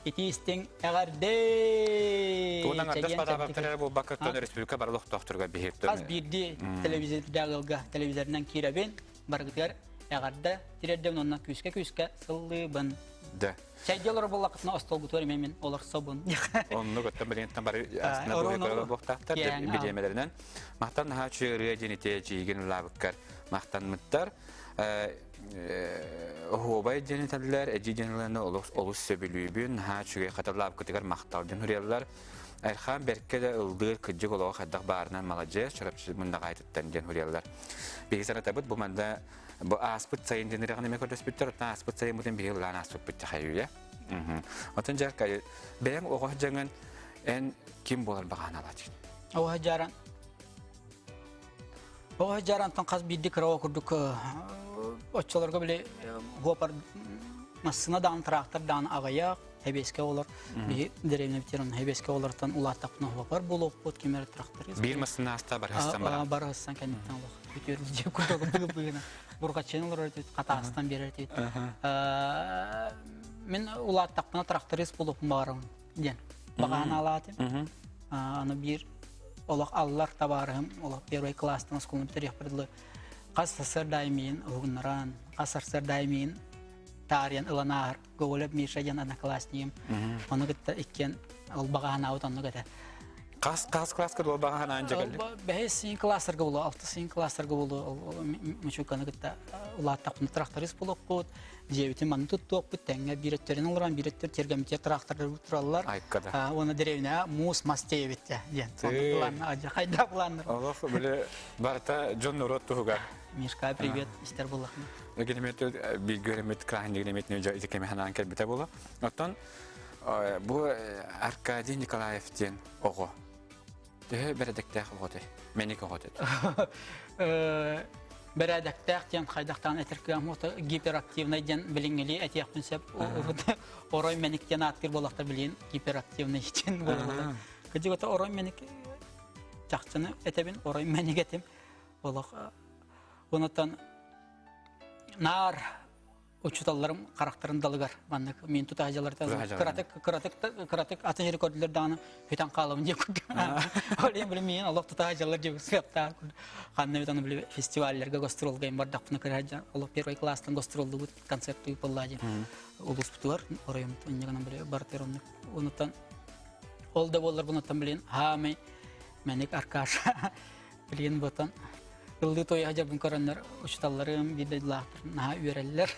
итии истиҥ эҕэрдэ! Тугунан ардас Потаповтар эрэ буолбакка, оттон республика бары олохтоохторугар биһиги Хас биирдии телевизордаах ыалга телевизорынан киирэбин, барыгытыгар эҕэрдэ тириэрдэбин уонна күүскэ-күүскэ сыллыыбын. Да. Чэйдии олорор буоллаххытына остуолгутугар эмиэ мин олорсобун. Оннук оттон билигинтэн бары астына дуоһуйа буолуохтаахтар бириэмэлэринэн. Махтан наһаа үчүгэй ырыа диэн ити эдьиийгин ыллаабыккар махтаммыттар. Оһуобай диэн этэллэр, эдьиий диэн ылыаны олус олус сөбүлүүбүн, наһаа үчүгэй хатылаабыккытыгар махтал диэн суруйаллар. Эрхан бэркэ да ыллыыр, кырдьык олоҕо хайдах баарынан маладьыас, Чурапчы Мындаҕаайтыттан диэн суруйаллар. Биһиги санатабыт, бу манна бу ааспыт сайын диэн ырыаҕын эмиэ көрдөспүттэр, оттон ааспыт сайыммытын биһиги ыллаан ааспыппыт дьахайуйа. Оттон дьэ, бэйэҥ оҕо дьаҥын эн ким буолар баҕаан алаачын? Оҕо дьааран Оҕо дьаарантан хас биирдии кыра курдук оччолорго били хуопар массыына даҕаны трактор даҕаны аҕыйах хэбиэскэ олор биһи дэриэбинэбитигэр онно хэбиэскэ олортон улааттахпына хуопар буолуохпут ким эрэ тракторист Биир массыына ааста барыһыстан баран. Барыһыстан кэнниттэн олох бүтүөр дьиэ курдук быгы-быгына бурҕаччыйан олорор этибит хатаастан биэрэр этибит мин улааттахпына тракторист буолуохпун баҕарабын диэн баҕаһын аалаатым аны биир олох аллар табаарыһым олох первый класстан оскуоланы бүтэриэхпэр дылы хас сарсыарда миин уһугуннаран хас сарсыарда миин таарыйан ылан ааһар Гоголев Миша диэн одноклассникым ону кытта иккиэн ол баҕаһанаабыт оннук этэ Хас хас класска ол баҕаһанаан дьэгэлли? Бэһис син класстарга болу, алты син класстарга болу, мучуканы кытта улааттахпына тракторист буолуохпут, дьиэбитин манны туттуохпут, тэҥҥэ биир өттөрүн олорон, биир өттөр тергэмитигэр трактордар тураллар. Айккада. Уонна деревня муус мас тиэйэбит диэн. Хайда планнар. Олох били барыта дьон норуот туһугар. Мишка, привет, истер буллахна. Генемет билгөремет краһын дегенемет ити кеме ханаан кэлбитэ буолу. Оттон бу Аркадий Николаев диэн оҕо. Төһө бэрэдэктээх оҕо этэй? Мэник оҕо этэй? Бэрээдэктээх диэн хайдахтаан этэр кыам гиперактивный диэн билиҥҥилии этиэхпин сөп. Орой мэник диэн ааттыыр буоллахтар билигин гиперактивный диэн буолаллар. Кыдьыгата орой меник чахчыны этэбин, орой меник этим. Олох онотон наар учууталларым харахтарын далыгар маннык мин тутаһдьаларта кыратык кыратык кыратык атын жери көрдүлэр даҕаны бүтэн хаалабын диye курдук. Ол иһин били миин олох тутаһдьалар диye сыаптаах ханна бит аны били фестивалларга гастролга бардахпына кыраһдьа олох первый класстан гастроллубут концерт туйпаллаа диэн улууспутугар оройум инньэ били бартыр оннук онуттан ол да буоллар бунуттан билин хаамай мэник Аркаша билигин ботан ыллыы туойа дьабын көрөннөр учуталларым биир дойдулаахтар наһаа үөрэллэр.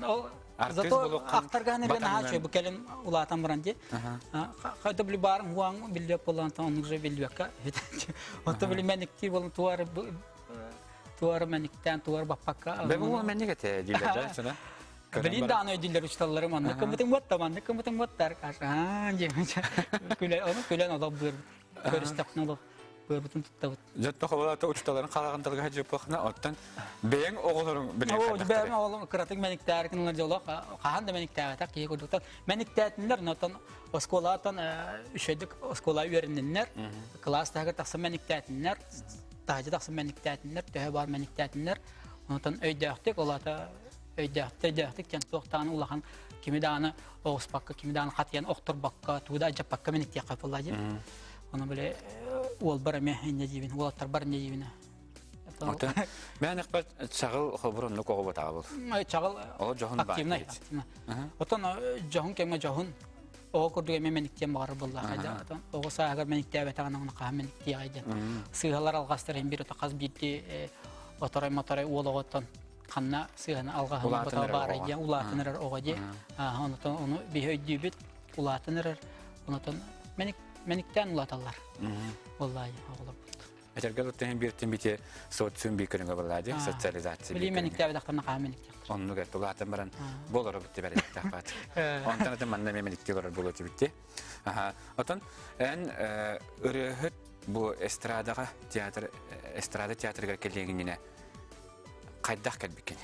Ол зато ахтаргаан эрэ наһаа үчүгэй бу кэлин улаатан баран дии. Хайда били баарым хуаң биллиэк буоллаантан оннук же биллибэккэ. Онто били мэниктии болон туар туар мэниктээн туар баппакка. Бе бу мэник этэ дииллэр да сына. Билин дааны өйдүүллэр учуталларым маннык кымытын буотта маннык кымытын буоттар. Аа диэн күлэн ону күлэн олох быыр көрүстэхпинэ олох быарбытын туттабыт. Дьэ холоото учуталарын хараҕын далга дьыппахна оттон бэйэҥ оҕолоруҥ билиэн Бэйэм оҕолорум кыратык мэниктээркинлэр дьолох хаһан да мэниктээбэтэх киһи курдуктан мэниктээтиннэр онтон оскуолааттан үчүгэйдик оскуола үөрэнниннэр кылаас таһыгар тахсан мэниктээтиннэр таһырдьа тахсан мэниктээтиннэр төһө баар мэниктээтиннэр онтон өйдөөхтүк ол аата өйдөөхтүк өйдөөхтүк диэн туохтааны улахан кими даҕаны оҕуспакка кими даҕаны хатыйан охторбокко тугу да алдьаппакка мэниктиэххэ буолла дии Ону били уолбар эмиэ инньэ диибин, уолаттарбар инньэ диибин. Отон мен эхпат чаҕыл хобур оннук оҕо ботаабыл. Чаҕыл Ол дьоһун активнай. Отон дьоһун кэмҥэ дьоһун оҕо курдук эмиэ мэниктиэн баҕарар буоллаах да. Отон оҕо сааһыгар мэниктээбэтэҕинэ ону хаһан мэниктиэҕэй диэн. Сыыһалар алҕастар иһин биир ото хас биирдии оторой моторой уол оҕоттон ханна сыыһаны алҕаһын ботоо баарай диэн улаатан эрэр оҕо дии. Онотон ону биһи өйдүүбүт улаатан эрэр. Онотон мэник мэниктээн улааталлар. Буоллаайы оҕолорбут. Этэргэ туттан бииртин бити социум бии көрүҥэ буоллаа социализация. Билии мэниктээбэтэхтэринэ хаһан мэниктиэхтэр. Оннук эт улаатан баран болоро битти бэрэттээх баат. Онтон атын манна эмиэ мэниктии олорор буолуо тибитти. Отон эн ырыаһыт бу эстрадаҕа театр эстрада театрыгар кэлиэҥинэ хайдах кэлбиккин?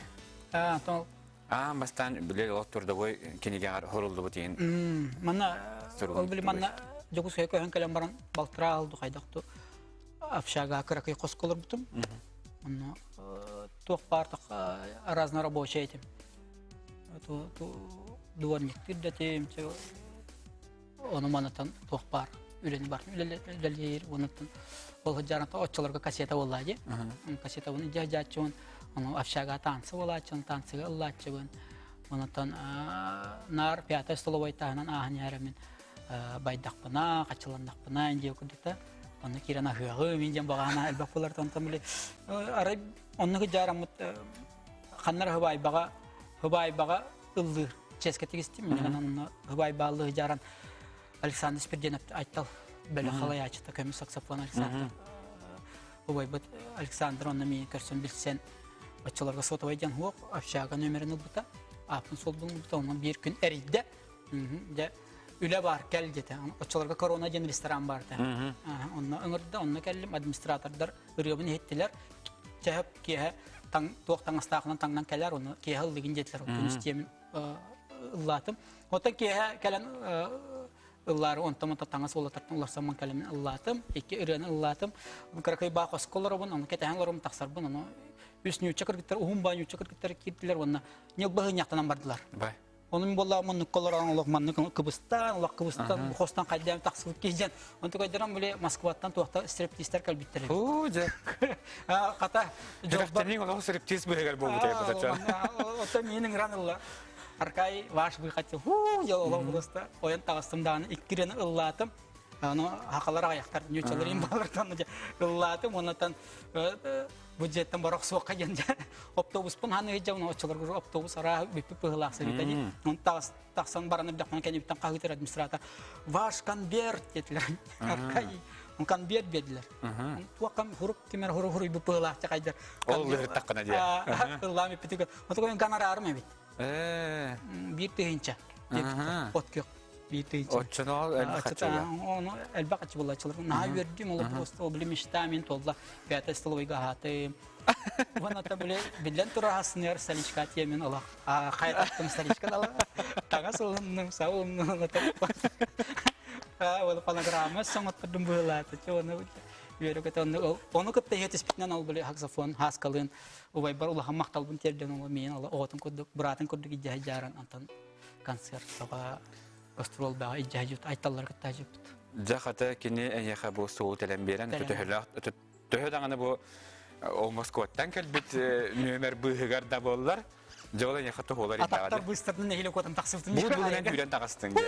Аан бастаан били ол трудовой кинигэҕэр хоруллубут иһин. Манна ол били манна Дьокуускайга көһөн кэлэн баран балтараа алду хайдахту общага кыракый хоско олорбутум. Онно туох баар разнорабочий этим. Дворниктыр дэтим, ону манатан туох баар үлэни бар үлэлиир онуттан ол сылдьарanta оччолорго кассета буоллаа дии кассетабын дьааччыбын ону общага танцы буолааччыбын танцыга ыллааччыбын онуттан наар пятая столовой таһынан ааһан иһэрэмин байдахпына хаччыланнахпына диye курдукта онно киирэн аһыаҕы мин диэн баҕаана элбэх буолар онтон били арай оннук дьаараммыт ханнар хыбаайбаҕа хыбаайбаҕа ыллыыр чиэскэ тигистим. Мин онно хыбаайбааллыы дьааран Александр Спирденов Айтал бөлөх халайааччыта көмүс саксофон Александр убайбыт Александр онно миигин көрсөн билсэн оччолорго сотовай диэн хуох общага нөмерин ылбыта ааппын суолбун ылбыта онон биир күн эрийдэ дьэ үлэ бар кэл диэтэ оччолорго корона диэн ресторан бар этэ онно ыҥырда онно кэллим администратордар ырыабын иһиттилэр чэһэп киэһэ таҥ туох таҥастаахынан таҥнан кэлэр ону киэһэ ыллыгын диэтилэр күнүс тиэмин ыллаатым оттон киэһэ кэлэн ыллаары онтон онтон таҥас уолаттартан уларсаммын кэлэммин ыллаатым икки ырыаны ыллаатым кыракый баа хоско олоробун ону кэтэһэн олоробун тахсарбын ону үс ньуучча кыргыттар уһун баа ньуучча кыргыттар киирдилэр уонна ньылбаһыынньахтанан бардылар Онун буолла манныкка олорон олох маннык кыбыстаан, олох кыбыстан, хостон хайдаан тахсыбыт киһи дьэн. Онту көйдөрөн били Москваттан туохта стриптизтер кэлбиттэр эбит. Оо, дьэ. Хата, Дьохтанин олох стриптиз быһыгар буолбут эбит. Оттон миин ыҥыран ылла. Аркай ваш выход. Хуу, дьэ олох булуста. Ойон таҕыстым даҕаны иккирен ыллаатым. Аны хахалар аҕыйахтар, ньучалар имбалартан ыллаатым. Оннотон бу дьиэттэн барах суохха диэн автобуспун хаан ыйдьабын оччолорго автобус араа бүппүт быһыылаах сырыыта дии он тахсан баран эрдэхпинэ кэннибиттэн хаһыытыр администратор ваш конверт диэтилэр аркай он конверт биэрдилэр туоххам хурук кимэр хуру хуруйбут быһыылаах чахайдар ол лыһыттаххына диэ ыллаам иппитигэр отугун гонорарым эбит биир тыһыынча от күөх биир тыһыынча Оччоно элбэх хаччыга. Ону элбэх хаччы буолааччылар. Наһаа үөрдүм, ол просто ол били мечта мин туолла. Пятая столовойга аһаатым. Уонна били биллэн турар аһасыныгар столичка тиэмин олох хайататтым столичка дала. Таҥас ылынным, сау ылынным. Ол фонограмма соҥоттордум быһыылаата. Оны үөрэ көтө ону кытта иһэ түспүтүнэн ол били саксофон хааскалыын убайбар улахан махталбын тиэрдэн ол миин ол оҕотун курдук быраатын курдук иддьэһэ дьааран антон концерт саҕа гастрол баҕа иддьэһэ дьүт айталлар кытта дьүппүт. Дьэ хата кини эйиэхэ бу суолу тэлэн биэрэн төһөлөөх төһө даҕаны бу ол Москваттан кэлбит нүөмэр быыһыгар да буоллар Дьэ ол эйиэхэ туһулар Атахтар быыстарынан нэһилэ куотан тахсыбытын. Бу булунан үүрэн таҕыстыҥ дьэ.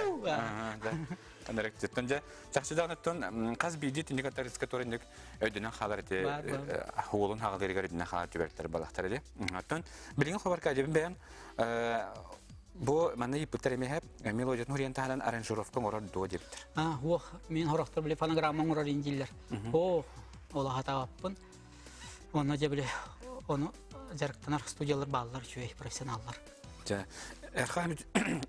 Анарыктыттан дьэ чахчы даҕаныттан хас биирдии түннүк аттарыска туран өйдөнөн хаалар ити уолун хааларыгар өйдөнөн хаалар түбэлтэр балахтар ди. Оттон билигин хобарка дьэбин бэйэм бу манна ииппиттэр эмиэ мелодиятын хуриен таһынан аранжировка оҥорор дуо диэбиттэр. А, уох, мин хорохтор били фонограмма оҥорор индиллер. О, ол хатааппын. Онно дьэ били ону дьарыктанар студиялар бааллар үчүгэй профессионаллар. Дьэ, Эрхан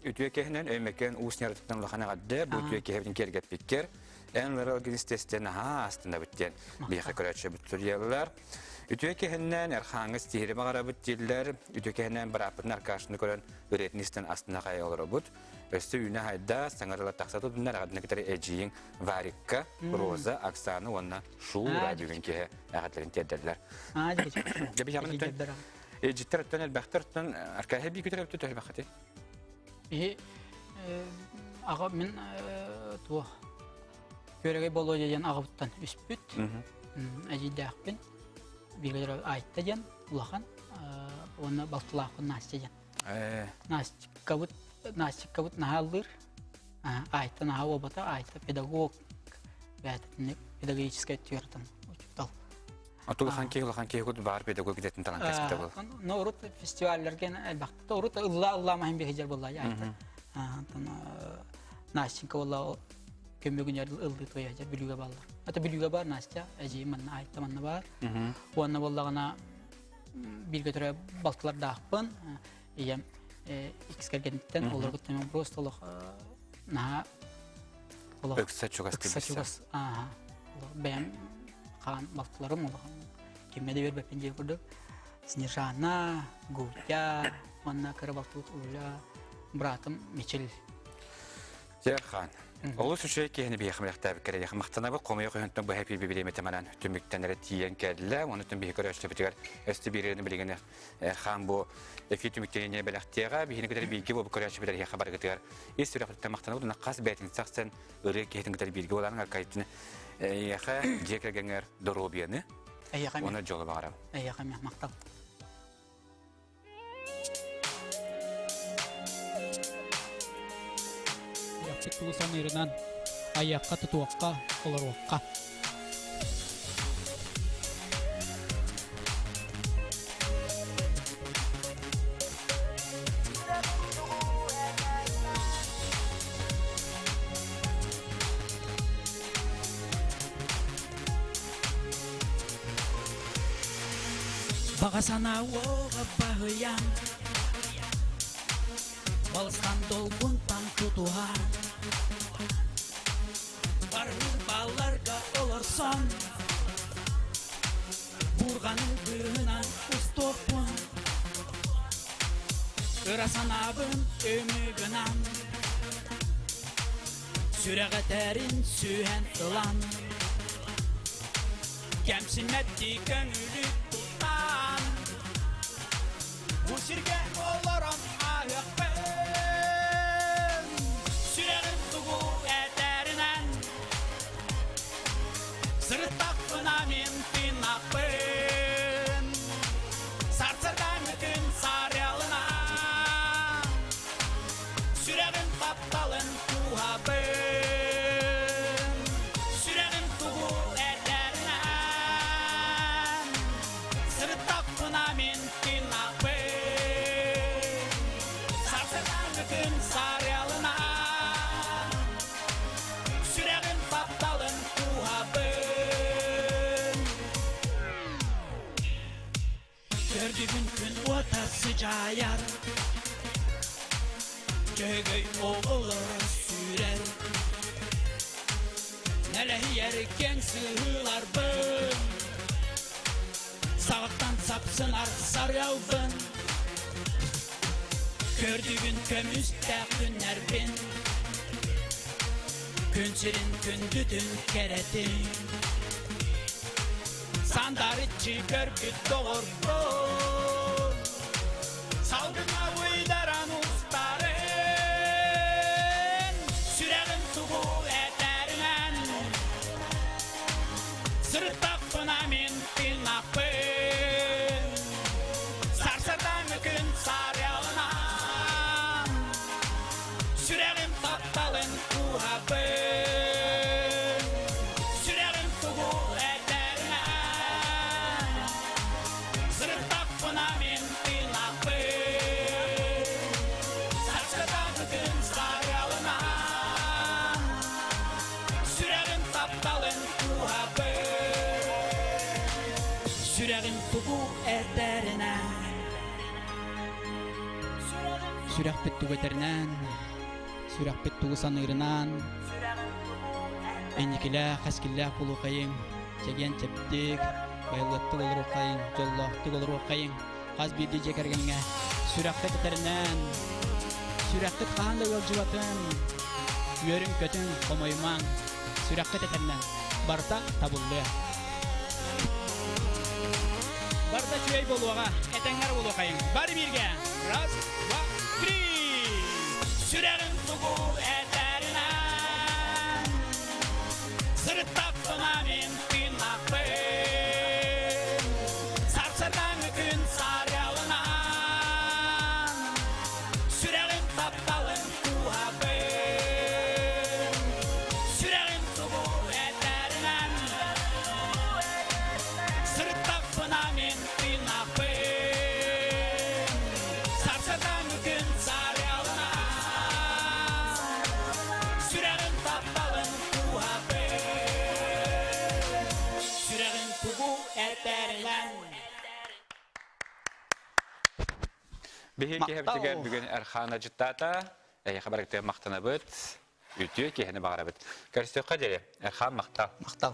үтүө киһинэн Өймөкөөн Уус Ньаратыттан улахан эҕэрдэ бу үтүө киһибитин киэргэппиккэр эн лара ылгын наһаа астынабыт диэн биһиэхэ көрөөччүбүт суруйаллар. Үтүө киһинэн Эрхааҥҥа ситиһири баҕарабыт дииллэр. Үтүө киһинэн бырааппытын Аркашны көрөн ырыатын истэн астына хайа олоробут. Өссө үүнэ хайда, саҥарыла тахса тутуннар аҕадына кытары эдьиийиҥ Варикка, Роза, Оксана уонна Шура бүгүн киһи эҕэрдэлэрин тиэрдэллэр. Дьэ биһиэхэ Эдьиттэр өттөн элбэхтэр өттөн Аркаһы бии күтэр өттө төһө Биһи аҕа мин туох Күөрэгэй Болуодьа диэн аҕабыттан үспүт эдьиийдээхпин. Бииргэ Айта диэн улахан уонна балтылаахпын Настя диэн. Настикабыт Настикабыт наһааллыыр. Айта наһаа уобата, Айта педагог, бээтитинник педагогическай түөртэн учуутал. Атул улахан киһи улахан киһи кут баар педагог идэтин талан кэспитэ был. Но урут фестивалларга элбэхтэ урут ылла ылла маһын биһижер буолла Айта. Антон Настенька буолла көмөгүнер ыллыы туйа бүлүүгэ бааллар. Ата бүлүүгэ бар Настя, эжи манна Айта манна бар. Уонна буоллаҕына бииргэ төрө балтылардаахпын ийэм иккис кэргэниттэн олоргуттан мен просто олох наһаа олох ыкса чугас ыкса чугас ааха бэйэм хаан балтыларым олох кимҥэ да бербеппин диэн курдук Снежана, Гутя, уонна кыра балтыбыт Уля, братым Мичил Дьэ, Олус үчүгэй киһини биһиэхэ мэлэхтээбит кэрэйэх махтанабыт хомойох өһөнтөн быһа пиби бириэмэтэ манан түмүктэн эрэ тиийэн кэллэ. Оны түн биһи көрөөччүбүтүгэр өстө бириэни билигин хаан бу эфир түмүктэнэ бэлэхтиэҕэ биһини кытары бииргэ буолбут көрөөччүбүтэр эһиэхэ барыгытыгар ис сүрэхтэн махтанабыт уонна хас бэйэтин сахсан ырыа киһитин кытары бииргэ буолан аркайтын эйиэхэ дьиэ кэргэҥҥэр доруобуйаны уонна дьолу баҕарабын. Эйиэхэ махтал. Үрэхпит тугу саныырынан айыахха, тутуохха, олоруохха. Баҕа санаа уоҕа баһыйан, Балыстан долгунтан тутуһан, Барыыр балларга олорсон, Буурҕаны быыһынан устуохпун, Ыра санаабын үмүгүнэн, Сүрэҕ этэрин сүһэн ылан, Кэмсиммэттии көҥүлү тутан, Бу сиргэ олорон ааһыахпын. Сүрэҕим тугу этэринэн, Сырыттахпына мин тыыннахпын. Сарсыардаҥҥы күн сарыалынан, Сүрэҕим тапталын кууһабын. Сүрэҕим тугу этэринэн, Сырыттахпына мин тыыннахпын. Сарсыардаҥҥы күн сарыалынан, Сүрэҕим тапталын кууһабын. Көрдүгүн күн уота сыдьаайар, Дьөһөгөй оҕолоро сүүрэр, Нэлэһийэр киэҥ сыһыыларбын, Саҕаттан сапсынар сарыалбын, Көрдүгүн көмүстээх күннэрбин. Күн сирин күндүтүн кэрэтин Сандарыччы көрбүт доҕорбун Салгыҥа уйдаран устарын Сүрэҕим тугу этэринэн Сырыттахпына мин тыыннахпын Сарсырдааҥы күн сарыалынан Сүрэҕим тапталын кууһабын Сүрэҕим тугу этэринэн Сырыттахпына мин тыыннахпын Сарсырдааҥы күн сарыалынан Сүрэҕим тапталын кууһабын Сүрэҕим тугу этэринэн Сүрэхпит тугу этэринэн, сүрэхпит тугу саныырынан, инникилээх, кэскиллээх буолуохайыҥ, чэгиэн чэбдик, байылыаттык олоруоххайыҥ, дьоллоохтук олоруоххайыҥ. Хас биирдии дьиэ кэргэҥҥэ сүрэххит этэринэн, сүрэххит хаһан да ыалдьыбатын, үөрүҥ-көтүҥ, хомойумаҥ, сүрэххит этэринэн барыта табыллыа. Барыта үчүгэй буолуоҕа, этэҥҥэ буолуохайыҥ. Бары бииргэ! Раз, два, три! Сүрэҕим тугу этэринэн Сырыттахпына мин тыыннахпын Сарсырдааҥы күн сарыалынан Сүрэҕим тапталын кууһабын Сүрэҕим тугу этэринэн Сырыттахпына мин тыыннахпын Сарсырдааҥы күн сарыалынан Сүрэҕим тапталын кууһабын Сүрэҕим тугу этэринэн Биһиги киһибитигэр бүгүн Эрхан Ажыттаата. Эйиэхэ барыгытыгар махтанабыт. Үтүө киһини баҕарабыт. Көрсүөххэ диэри. Эрхан махтал. Махтал.